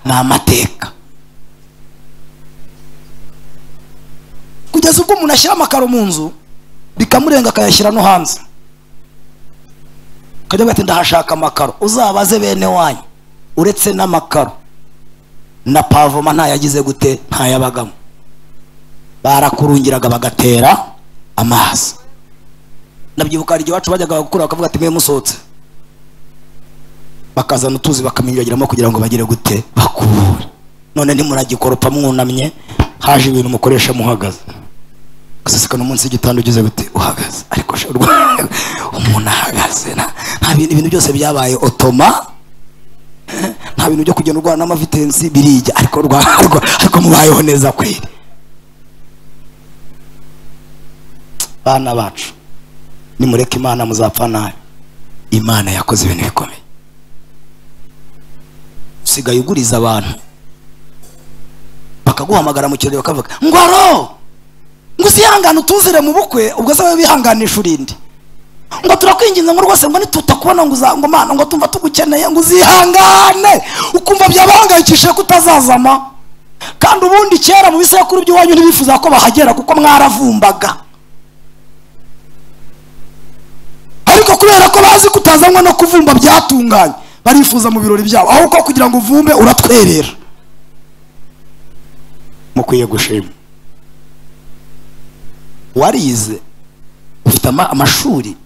ni amateka. Kugeza ubwo umuntu ashyira amakaro mu nzu bikamurenga akayashyira no hanze, akajya ati ndahashaka amakaro. Uzabaze bene wanyu, uretse n'amakaro na pavoma ntayagize gute? Ntayabagamo. Barakurungiraga bagatera amazi. Ndabyibuka hari igihe iwacu bajyaga gukura bakavuga ati mwe musohotse, bakazana utuzi bakaminyuragiramo kugira ngo bagire gute? Bakubure. None ntimuragikoropa mwunamye, haje ibintu mukoresha muhagaze. Gusesekana umunsi w'igitanda ugize gute? Uhagaze. Ariko umuntu ahagaze, nta bintu, ibintu byose byabaye otoma, nta bintu byo kugenda urwana n'amavitensi birijya, ariko ariko mubayeho neza kweri. Bana bacu nimureke Imana muzapfa nabi. Imana yakoze ibintu bikomeye. Usigaye uguriza abantu bakaguhamagara mu kirori bakavuga ngo aro ngo uzihangane utuzire mu bukwe, ubwo se bihanganisha urinde, ngo turakwinginze ngo rwose ngo nitutakubona ngo ngo Mana ngo tumva tugukeneye ngo uzihangane, ukumva byabahangayikishije kutazazama. Kandi ubundi kera mu bisekuru by'iwanyu ntibifuza ko bahagera kuko mwaravumbaga, ariko kubera ko bazi kutazanwa no kuvumba byatunganye barifuza mu birori byabo, aho ko kugira ngo uvumbe uratwerera. Mukwiye gushima. Warize, ufite amashuri,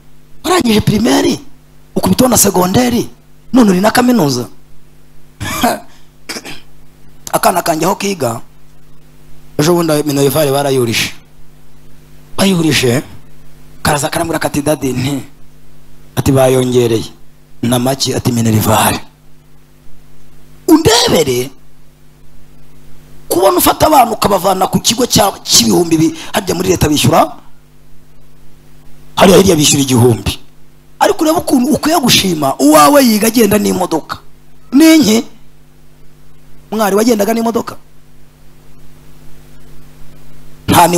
warangije primaire, ukubitaho na secondaire, none uri na kaminuza. Akana kanjye aho kiga ejo bundi minerivare barayurishe, bayurishe karaza karambwira kati dadi nti, ati bayongereye na make, ati minerivare. Undebere kubona ufata abantu ukabavana ku kigo cy'ibihumbi, harya muri leta bishyura hariya hirya bishyura 1000, ariko urebe ukuntu ukwiye gushima uwawe yiga agenda n'imodoka. Ninki mwari wagendaga n'imodoka? Ntani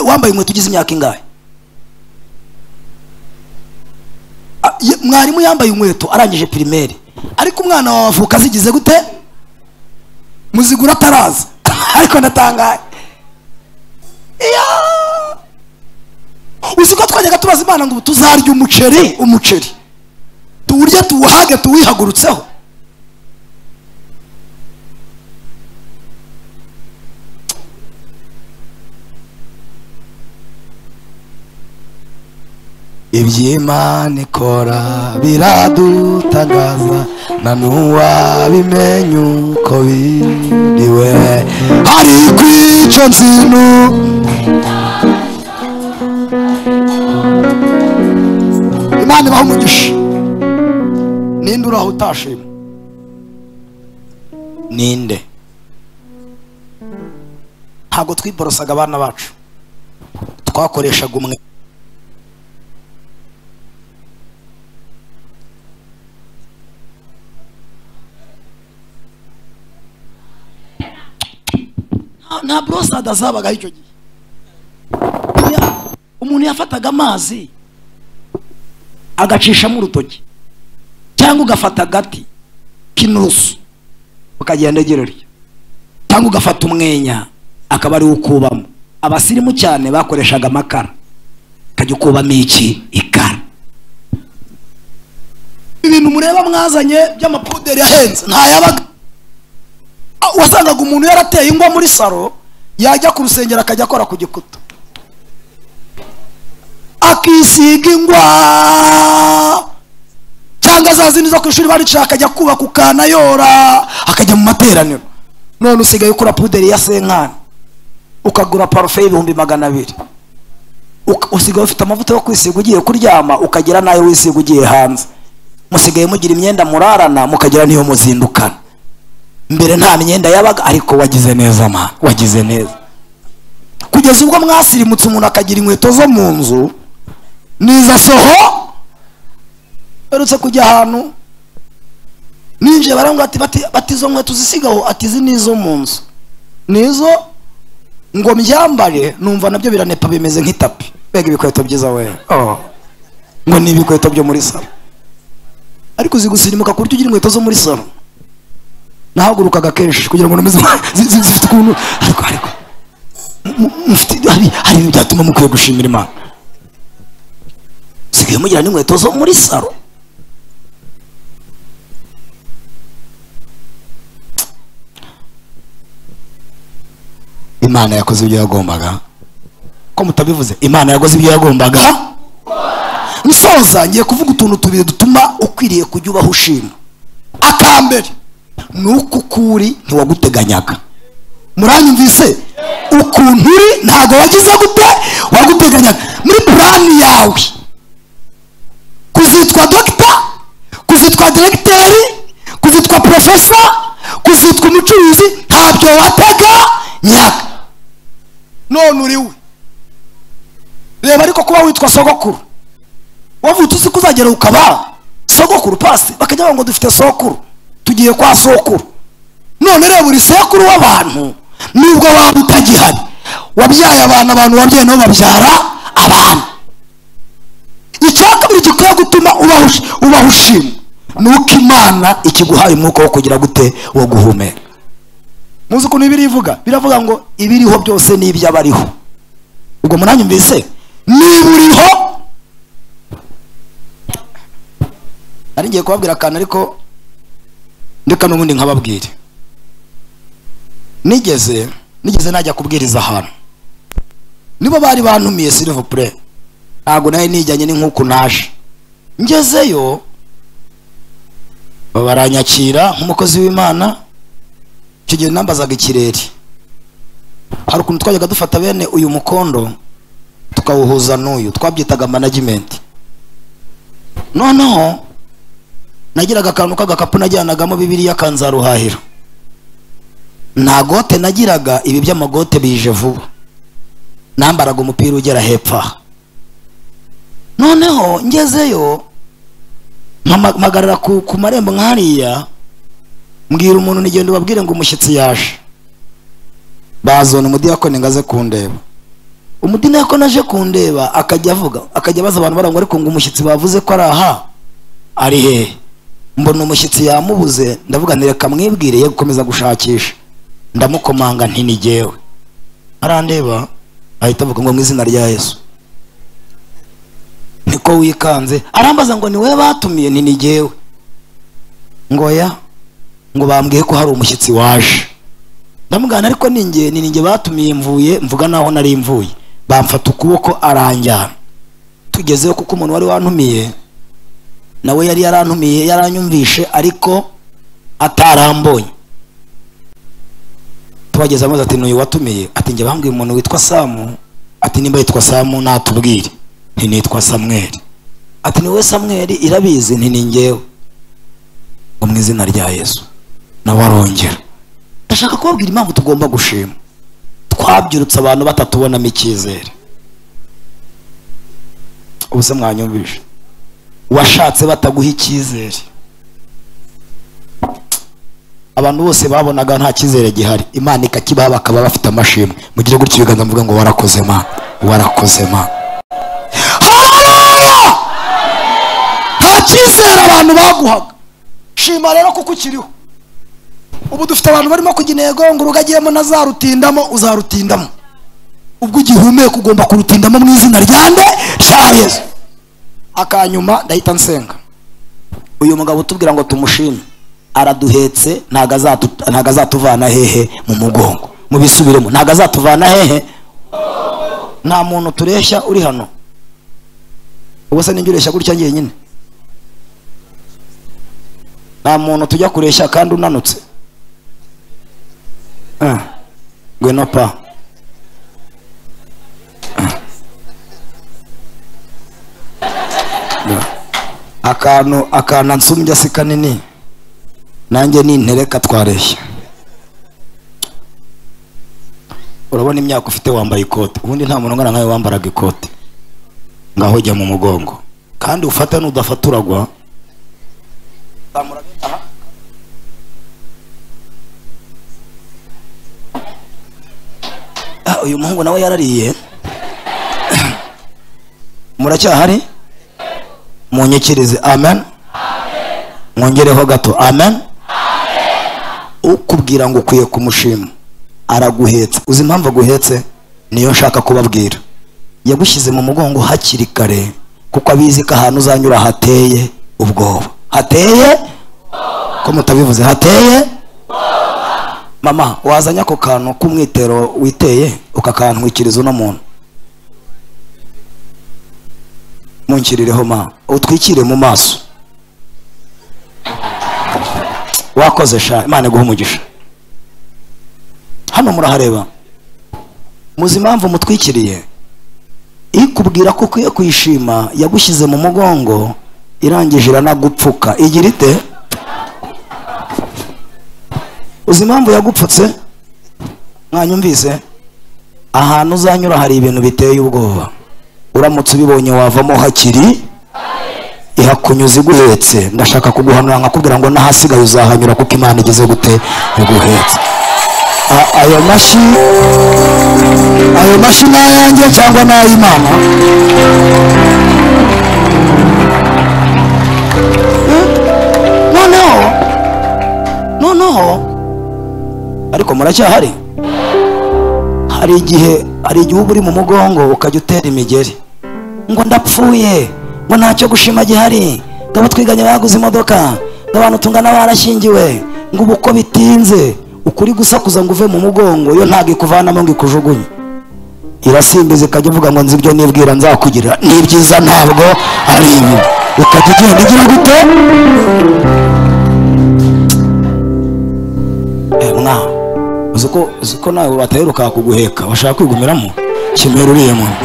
wambaye inkweto ugize imyaka ingahe? Mwarimu yambaye inkweto arangije primaire, ariko umwana wawe avuka zigize gute? Muzigura ataraza. Ariko ndatangaye. Iya, uzi ko twajyaga tubaza Imana ngo tuzarya umuceri, umuceri tuwurye tuwuhage tuwihagurutseho. Iby'Imana ikora biradutangaza, na n'uwabimenya uko biriwe. Ariko icyo nzi Imana ibaha umugisha. Ninde uraho utashima? Ninde? Ntabwo twiborosaga abana bacu, twakoreshaga umwe. Nta borosada zabagaho icyo gihe. Umuntu yafataga amazi agacishamo urutoki, cyangwa ugafata agati k'inusu ukagenda egererya, cyangwa ugafata umwenya akaba ari ukubamo. Abasirimu cyane bakoreshaga amakara, ukajya ukubamo iki? Ikara. Ibintu mureba mwazanye by'amapuderi yahenze ntayabaga. Wasangaga umuntu yarateye ingwa muri saro, yajya ku rusengero akajya akora ku gikuta akisiga ingwa, cyangwa za zindi zo ku ishuri baricara akajya kubaka ukanayora akajya mu materaniro. None usigaye ukura puderi ya senkani, ukagura parufe y'ibihumbi 200, usigaye ufite amavuta yo kwisiga ugiye kuryama, ukagira nayo wisiga ugiye hanze. Musigaye mugira imyenda murarana, mukagira niyo muzindukana. Mbere nta myenda yabaga, ariko wagize neza ma, wagize neza. Kugeza ubwo mwasirimutse umuntu akagira inkweto zo mu nzu niza soho. Perutse kujya ahantu ninje barambwira ati bati izo nkweto zisigaho, ati izi nizo mu nzu, nizo ngo mbyambare, numva nabyo biranepa bimeze nk'itapi. Mbega ibikweto byiza we! Oh, ngo ni ibikweto byo muri salo. Ariko zigusirimuka ku buryo ugira inkweto zo muri salo. Nahagurukaga kenshi kugira ngo nomeze zifite ukuntu, ariko hari ibintu byatuma mukwiye gushimira Imana. Sigaye mugira n'inkweto zo muri salo. Imana yakoze ibyo yagombaga. Ko mutabivuze? Imana yakoze ibyo yagombaga. Nsoza ngiye kuvuga utuntu tubiri dutuma ukwiriye kujya ubaho ushima. Akambere nuko ukuri ntiwaguteganyaga. Muranyumvise? Ukuntu uri ntago wagize gute? Waguteganyaga muri plan yawe. Kuzitwa doctor, kuzitwa directeur, kuzitwa professor, kuzitwa umucuruzi, ntabyo wateganyaga. None uriwe. Reba ariko kuba witwa sogokuru, wavutse uzi kuzagera ukaba sogokuru, pasi bakajya ngo dufite sokuru, tugiye kwa sokuru. None reba uri sekuru w'abantu, nubwo waba utagihari, wabyaye abantu, abantu wabyaye nabo babyara abantu. Icya kabiri gikwiye gutuma ubaho ushima nuko Imana ikiguhaye umwuka wo kugira gute? Wo guhumeka. Muzi ukuntu Bibiliya ivuga? Biravuga ngo ibiriho byose ni iby'abariho. Ubwo muranyumvise? Niba uriho, nari ngiye kubabwira akantu ariko ndeka n'ubundi nkababwire. Nigeze Nigeze najya kubwiriza ahantu, nibo bari bantumiye s'il vous plaît, ntago naye nijyanye n'inkuku naje. Ngezeyo baranyakira nk'umukozi w'Imana. Icyo gihe nambazaga ikirere, hari ukuntu twajyaga dufata bene uyu mukondo tukawuhuza n'uyu, twabyitaga management. Noneho nagiraga akantu k'agakapu najyanagamo Bibiliya kanzaruhahira. Nta gote nagiraga, ibi by'amagote bije vuba, nambaraga umupira ugera hepfo. Noneho ngezeyo mpagarara ku marembo nkariya, mbwira umuntu nigenda ubabwire ngo umushyitsi yaje. Bazona umudiyakoni ngaze kundeba. Umudiyakoni aje kundeba akajya avuga, akajya abaza abantu barangwa, ariko ngo umushyitsi bavuze ko ari aha ari hehe? Mbona umushyitsi yamubuze, ndavuga nti reka mwibwire ye gukomeza gushakisha. Ndamukomanga nti ni jyewe. Arandeba ahita avuga ngo mu izina rya Yesu. Niko wikanze. Arambaza ngo ni wowe batumiye? Nti ni jyewe. Ngo ya, ngo bambwiye ko hari umushyitsi waje. Ndamugana ariko ninjye ni ninjye batumiye, mvuye mvuga naho nari mvuye. Bamfata ukuboko aranjyana. Tugezeyo kuko umuntu wari wantumiye nawe yari yarantumiye, yaranyumvishe ariko atarambonye. Tubageze amaze ati n'uyu watumiye? Ati njye bambwiye umuntu witwa Samu. Ati nimba yitwa Samu natubwire. Nti nitwa Samweli. Ati ni wowe Samweli irabizi? Nti ni njyewe. Ngo mu izina rya Yesu. Nawe arongera. Ndashaka kubabwira impamvu tugomba gushima. Twabyirutse abantu batatubonamo icyizere. Ubuse mwanyumvishe? Washatse bataguha icyizere. Abantu bose babonaga nta cyizere gihari, Imana ikakibaha bakaba bafite amashimwe. Mugire gutyo ibiganza mvuga ngo warakoze ma, warakoze ma. Haleluya! Nta cyizere abantu baguhaga. Shima rero kuko ukiriho. Ubu dufite abantu barimo kujya intego ngo urugagiremo nazarutindamo, uzarutindamo. Ubwo ugihumeka ugomba kurutindamo mu izina rya nde? Rya Yesu. Akanyuma ndahita nsenga. Uyu mugabo utubwira ngo tumushime, araduhetse, ntago azatuvana hehe mu mugongo. Mubisubiremo, ntago azatuvana hehe. Nta muntu tureshya uri hano. Ubwo se ninjye ureshya gutya njyenyine? Nta muntu tujya kureshya kandi unanutse. Ngwino pa. Akantu nsumbya si kanini, nanjye nintereka twareshya. Urabona imyaka ufite wambaye ikote, ubundi nta muntu ungana nkawe wambaraga ikote. Ngaho jya mu mugongo kandi ufate, nudafata uragwa. Uyu muhungu nawe yarariye. Muracyahari? Munyikirize amen. Mwongereho gato amen. Ukubwira ngo ukwiye kumushima araguhetse. Uzi impamvu aguhetse? Niyo nshaka kubabwira. Yagushyize mu mugongo hakiri kare kuko abizi ko ahantu uzanyura hateye ubwoba. Hateye ko mutabivuze, hateye. Mama wazanye ako kantu k'umwitero witeye ukakantwikiriza uno muntu. Munkirireho ma, utwikire mu maso. Wakoze sha, Imana iguhe umugisha. Hano murahareba. Muzi impamvu mutwikiriye? Ikubwira ko ukwiye kuyishima, yagushyize mu mugongo, irangije iranagupfuka. Igira ite? Uzi impamvu yagupfutse? Mwanyumvise? Ahantu uzanyura hari ibintu biteye ubwoba. Uramutse ubibonye wavamo hakiri, ihakunyuza iguhetse. Ndashaka kuguhanura nkakubwira ngo n'ahasigaye uzahanyura kuko Imana igeze gute iguhetse. Ayo mashyi n'ayanjye cyangwa n'ay'Imana? Noneho ariko muracyahari. Hari igihe uba uri mu mugongo ukajya utera imigeri ngo ndapfuye, ngo ntacyo gushima gihari, ngo abo twiganye baguze imodoka, ngo abantu tungana barashyingiwe, ngo ubu uko bitinze. Ukuri gusakuza ngo uve mu mugongo, yo ntago ikuvanamo ngo ikujugunye. Irasimbiza ikajya ivuga ngo nzi ibyo nibwira nzakugirira, ni byiza ntabwo ari ibi. Ukajya ugenda igira gute? Mwa uzi ko nawe bataheruka kuguheka, bashaka kwigumiramo kimera uriye muntu.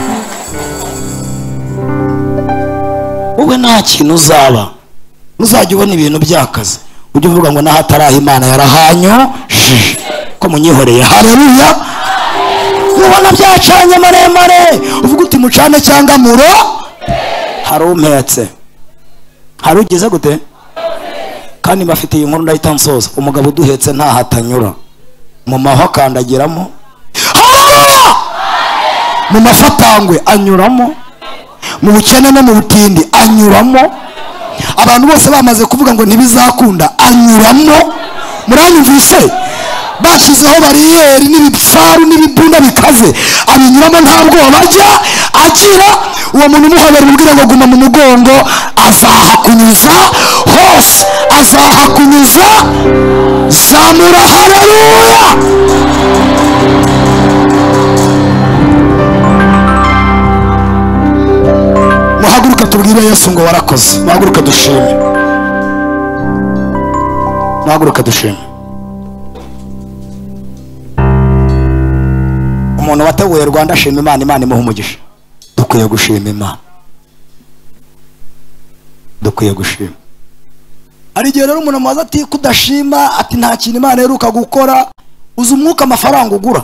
Wowe nta kintu uzaba, uzajya ubona ibintu byakaze ujye uvuga ngo naho ataraha Imana yarahanyujije, ko munyihoreye. Haleluya. Ubona byacanye maremare, uvuga uti mucane cyangwa muro, hari umpetse, hari ugize gute? Kandi mbafitiye inkuru ndahita nsoza. Umugabo uduhetse ntaho atanyura, mu maho akandagiramo, haleluya, mu mafatangwe anyuramo, mu bukene no mu butindi anyuramo. Abantu bose bamaze kuvuga ngo ntibizakunda, anyuramo. Muranyumvise? Bashyizeho bariyeri n'ibipfaru n'ibibunda bikaze, abinyuramo nta bwoba bajya agira. Uwo muntu umuhobera umubwira ngo guma mu mugongo, azahakunyuza hose, azahakunyuza. Zamura haleluya. Muhaguruke tubwire Yesu ngo warakoze. Muhaguruke dushime, muhaguruke dushime. Umuntu wateguye Rwanda ashima Imana, Imana imuha umugisha. Dukwiye gushima Imana, dukwiye gushima. Hari igihe rero umuntu amaze ati kudashima, ati nta kintu Imana iheruka gukora. Uzi umwuka amafaranga ugura,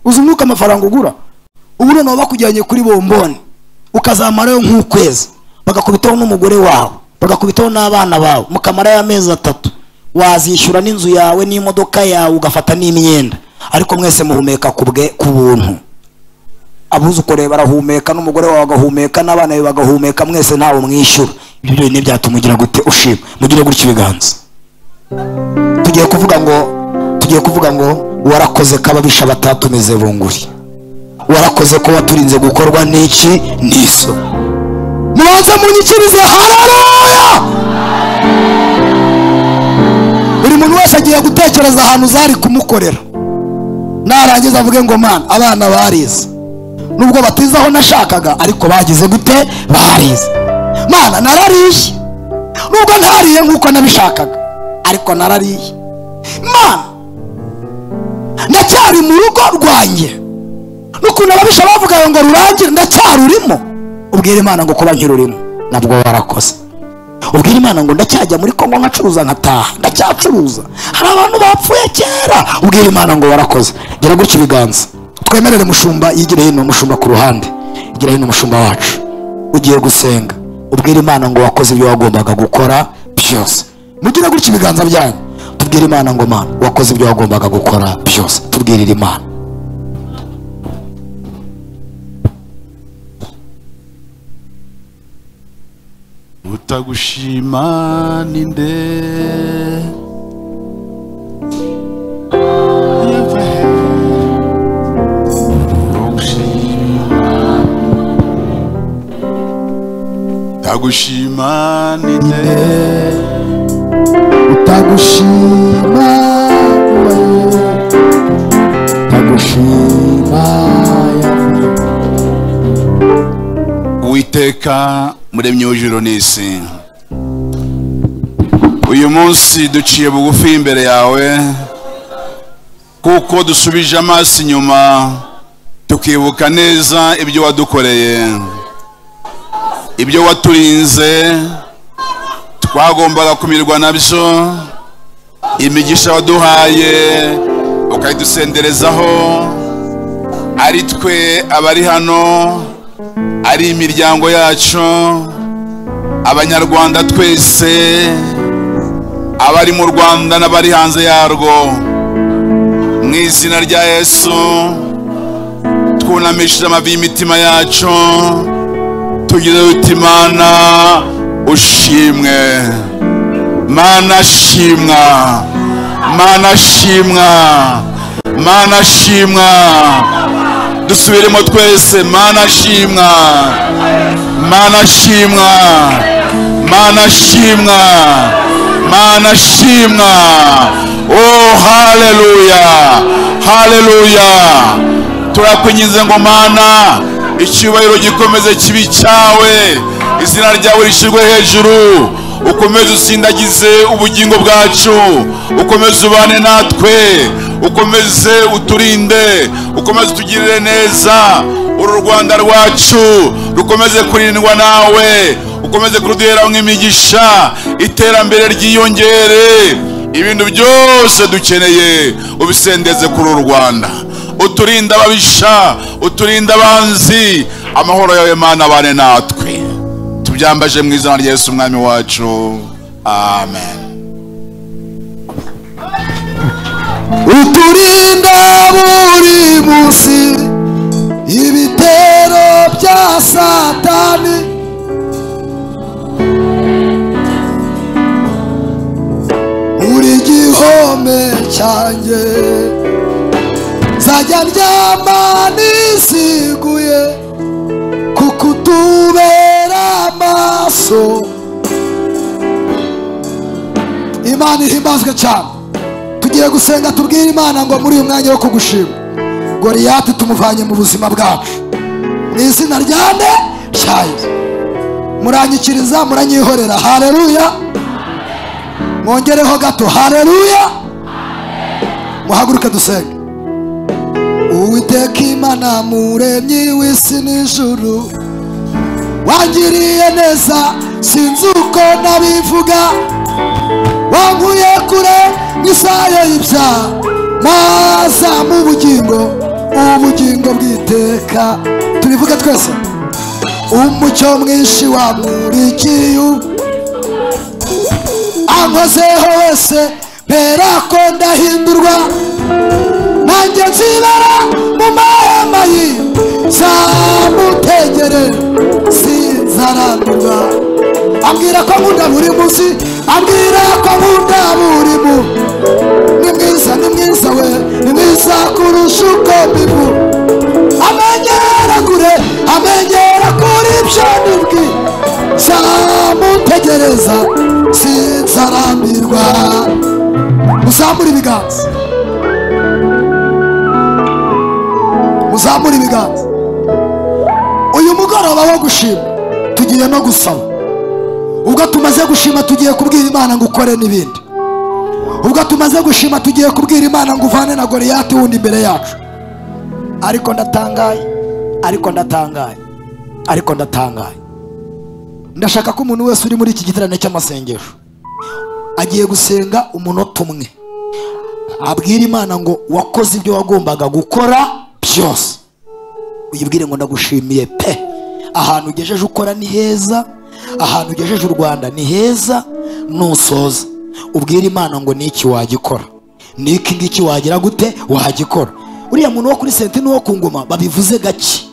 uzi umwuka amafaranga ugura. Ubu noneho bakujyanye kuri bomboni ukazamarayo nk'ukwezi, bagakubitaho n'umugore wawe, bagakubitaho n'abana bawe, mukamarayo amezi 3, wazishyura n'inzu yawe n'imodoka yawe, ugafata n'imyenda, ariko mwese muhumeka ku buntu. Abuzukure barahumeka, n'umugore wawe agahumeka, n'abana be bagahumeka, mwese ntawe mwishyura. Ibyo byonyine byatuma ugira gute? Ushima. Mugire gutya ibiganza. Tugiye kuvuga ngo warakoze ko ababisha batatumize bunguri, warakoze ko waturinze gukorwa n'iki n'iso. Mubanze munyikirize haleluya. Buri muntu wese agiye gutekereza ahantu zari kumukorera, narangiza avuge ngo mana, abana barize nubwo batize aho nashakaga, ariko bagize gute? Barize. Mana narariye nubwo ntariye nkuko nabishakaga, ariko narariye. Mana ndacyari mu rugo rwanjye, n'ukuntu ababisha bavuga ngo rurangire, ndacyarurimo. Ubwira Imana ngo kuba nkirurimo nabwo warakoze. Ubwira Imana ngo ndacyajya muri Kongo nkacuruza nkataha, ndacyacuruza, hari abantu bapfuye kera. Ubwira Imana ngo warakoze. Gira gutya ibiganza. Twemerere mushumba yigire hino, mushumba ku ruhande, yigire hino mushumba wacu. Ugiye gusenga, ubwira Imana ngo wakoze ibyo wagombaga gukora byose. Mugire gutya ibiganza byanyu, tubwire Imana ngo Mana wakoze ibyo wagombaga gukora byose. Tubwirire Imana. Utagushima ninde? Utagushima ninde? Utagushima, utagushima. Uwiteka muremyi w'ijuru n'isi, uyu munsi duciye bugufi imbere yawe, kuko dusubije amaso inyuma tukibuka neza ibyo wadukoreye, ibyo waturinze twagombaga kumirwa nabyo, imigisha waduhaye ukayidusenderezaho, ari twe abari hano, ari imiryango yacu, abanyarwanda twese, abari mu Rwanda n'abari hanze yarwo. Mu izina rya Yesu twunamishije amavi y'imitima yacu, tugira uti Mana ushimwe, Mana shimwa, Mana shimwa, Mana shimwa. Dusubiremo twese, Mana shimwa, Mana shimwa, Mana shimwa, Mana shimwa. Oh, haleluya, haleluya. Turakwinginze ngo Mana, icyubahiro gikomeze kibi cyawe, izina ryawe rishyirwe hejuru, ukomeze usindagize ubugingo bwacu, ukomeze ubane natwe, ukomeze uturinde, ukomeze utugirire neza. Uru Rwanda rwacu rukomeze kurindwa nawe, ukomeze kuruduhera nk'imigisha, iterambere ryiyongere, ibintu byose dukeneye ubisendeze kuri uru Rwanda. Uturinde ababisha, uturinde abanzi, amahoro yawe Mana abane natwe. Tubyambaje mu izina rya Yesu Umwami wacu, amen. Uturinda buri munsi ibitero bya Satani, uri gihome cyanjye, nzajya ndyama nisiguye kuko utubera amaso. Imana ihimbazwe cyane. Tugiye gusenga tubwire Imana ngo muri uyu mwanya wo kugushima, Goliyati tumuvanye mu buzima bwacu mu izina rya nde rya Yesu. Muranyikiriza, muranyihorera. Haleluya. Mwongereho gato. Haleluya. Muhaguruke dusenge. Uwiteka Imana muremyi w'isi n'ijuru, wangiriye neza sinzi uko nabivuga, wankuye kure n'isayo y'ibyaha, maza mu bugingo, ubugingo bw'iteka. Tubivuge twese. Umucyo mwinshi wamurikiye, ankozeho wese mperako ndahindurwa, nanjye nzibara mu mahema ye, nzamutegere sinzarandurwa. Ambwira ko nkunda buri munsi, ambwira ko nkunda buri munsi. Ni mwiza, ni mwiza we, ni mwiza kurusha uko mbivuga. Amenyera kure, amenyera kuri ibyo nibwi, nzamutegereza sinzarambirwa. Muzamure ibiganza, muzamure ibiganza. Uyu mugoroba wo gushima tugiye no gusaba. Ubwo tumaze gushima tugiye kubwira Imana ngo ukore n'ibindi. Ubwo tumaze gushima tugiye kubwira Imana ngo uvane na Goliyati wundi imbere yacu. Ariko ndatangaye, ariko ndatangaye, ariko ndatangaye. Ndashaka ko umuntu wese uri muri iki giterane cy'amasengesho agiye gusenga umunota umwe, abwira Imana ngo wakoze ibyo wagombaga gukora byose. Uyibwire ngo ndagushimiye pe, ahantu ugejeje ukora ni heza, ahantu ugejeje u Rwanda ni heza. Nusoza ubwira Imana ngo niki wagikora, niki ngiki wagira gute wagikora. Uriya muntu wo kuri senti n'uwo ku ngoma babivuze gake,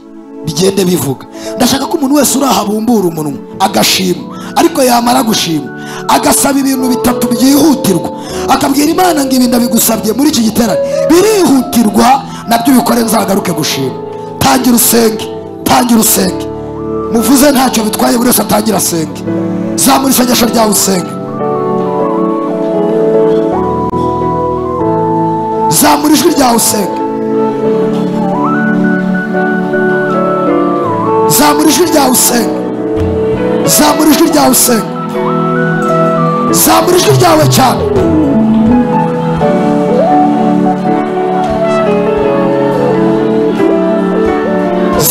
bigende bivuga. Ndashaka ko umuntu wese urahabumbura umunwa agashima, ariko yamara gushima agasaba ibintu bitatu byihutirwa, akabwira Imana ngo ibi ndabigusabye muri iki giterane birihutirwa, nabyo bikore nzagaruke gushima. Tangira usenge, tangira usenge. Muvuze ntacyo bitwaye, buri wese atangira asenge. Zamura isengesho ryawe usenge. Zamura ijwi ryawe usenge. Zamura ijwi ryawe usenge. Zamura ijwi ryawe usenge. Zamura ijwi ryawe cyane.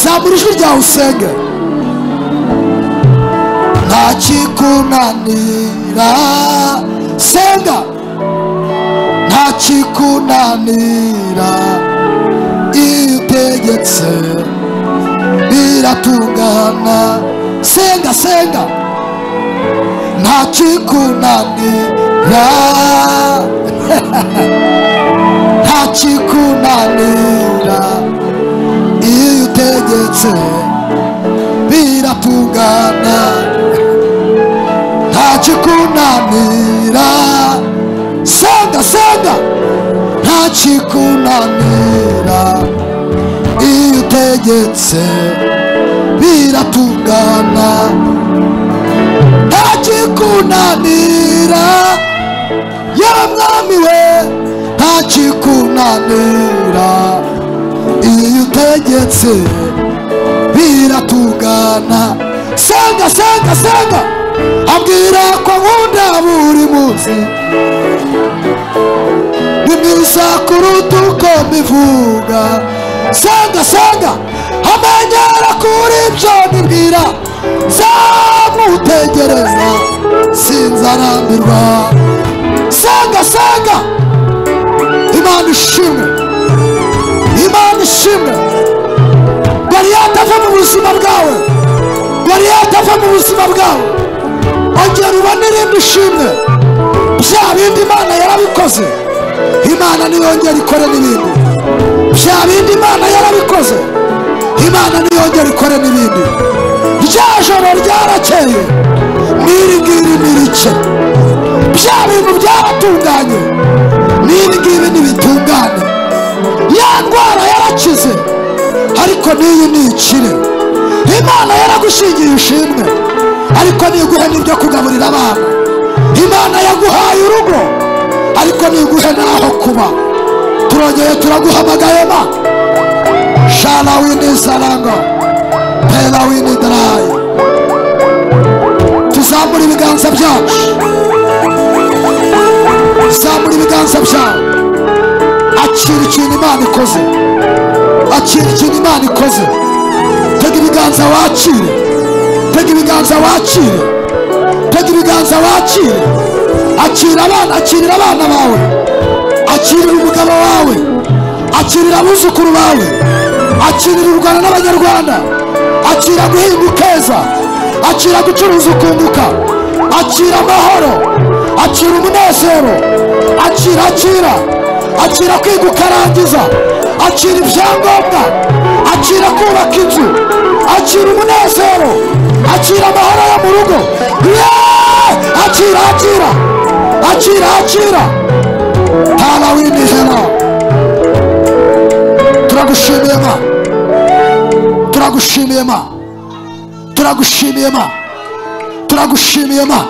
Zamura ijwi ryawe usenge. Nta kikunanira, senga. Nta kikunanira, iyo utegetse biratungana. Senga, senga. Nta kikunanira, nta kikunanira, iyo utegetse biratungana. Nta kikunanira, senga, senga. Nta kikunanira, iyo utegetse biratungana. Nta kikunanira, Yewe mwami we ntakikunanira, iyo utegetse biratungana. Senga senga senga, ambwira ko nkunda buri munsi, ni mwiza kuruta uko mbivuga. Senga senga, amenyera kuri ibyo nibwira, nzamutegereza sinzarambirwa. Senga senga, Imana ishimwe, Imana ishimwe. Goliyati ava mu buzima bwawe, Goliyati ava mu buzima bwawe, ongera ubone irindi shimwe. Bya bindi Imana yarabikoze, Imana niyongera ikore n'ibindi. Bya bindi Imana yarabikoze, Imana niyongera ikore n'ibindi. Rya joro ryarakeye, n'iri ngiri nirice. Bya bintu byaratunganye, n'ibi ngibi ntibitungane. Ya ndwara yarakize, ariko n'iyi ntikire. Imana yaragushingiye ishimwe, ariko ntiguhe n'ibyo kugaburira abana. Imana yaguhaye urugo, ariko ntiguhe n'aho kuba. Turongeye turaguhamagaye ma shala wini sarango pela wini darayi. Tuzamura ibiganza byacu, zamura ibiganza byawe. Akira ikintu Imana ikoze, akira ikintu Imana ikoze. Tega ibiganza wakire, tega ibiganza wakire, tega ibiganza wakire. Akira abana, akirira abana bawe, akirira umugabo wawe, akirira abuzukuru bawe, akirira u Rwanda n'Abanyarwanda. Akira guhinga ukeza, akira gucuruza ukunguka, akira amahoro, akira umunezero, akira akira, akira kwiga ukarangiza, akira ibyangombwa, akira kubaka inzu, akira umunezero, akira amahoro yo mu rugo. Akira akira akira akira. Tala w'imihera, turagushimiye ma, turagushimiye ma, turagushimiye ma, turagushimiye ma,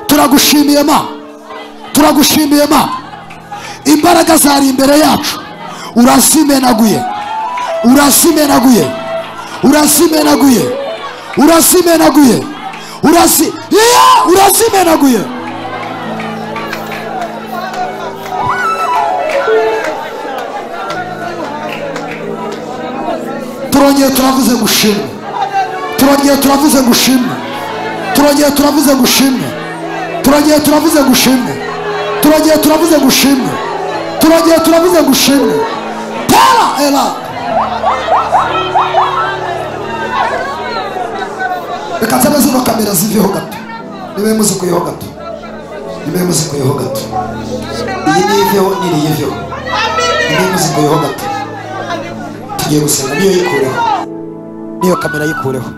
turagushimiye ma, turagushimiye ma. Imbaraga zari imbere yacu urazimenaguye, urazimenaguye, urazimenaguye, urazimenaguye, urazimenaguye. Turongeye turavuze gushimwe, turongeye turavuze gushimwe, turongeye turavuze gushimwe, turongeye turavuze gushimwe, turongeye turavuze gushimwe, turongeye turavuze gushimwe. Tera ela. Reka nsabe zino kamera ziveho gato, nibe muzikuyeho gato, nibe muzikuyeho gato. Iyi niveho, n'iriya iveho, nibe muzikuyeho gato. Tugiye gusenga, niyo yikureho, niyo kamera yikureho.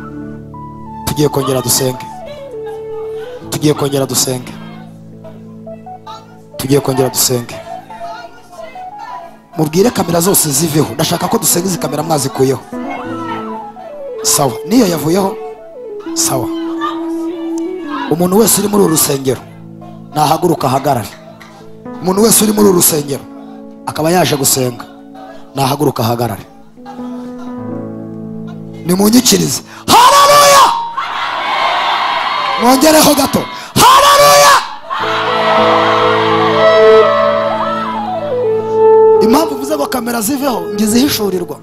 Tugiye kongera dusenge, tugiye kongera dusenge, tugiye kongera dusenge. Mubwire kamera zose ziveho, ndashaka ko dusenga izi kamera mwazikuyeho. Sawa, niyo yavuyeho. Sawa. Umuntu wese uri muri uru rusengero nahaguruka ahagarare. Umuntu wese uri muri uru rusengero akaba yaje gusenga nahaguruka ahagarare. Nimunyikirize. Haleluya! Mwongereho gato. Haleluya! Impamvu uvuze ngo kamera ziveho ngize ihishurirwa.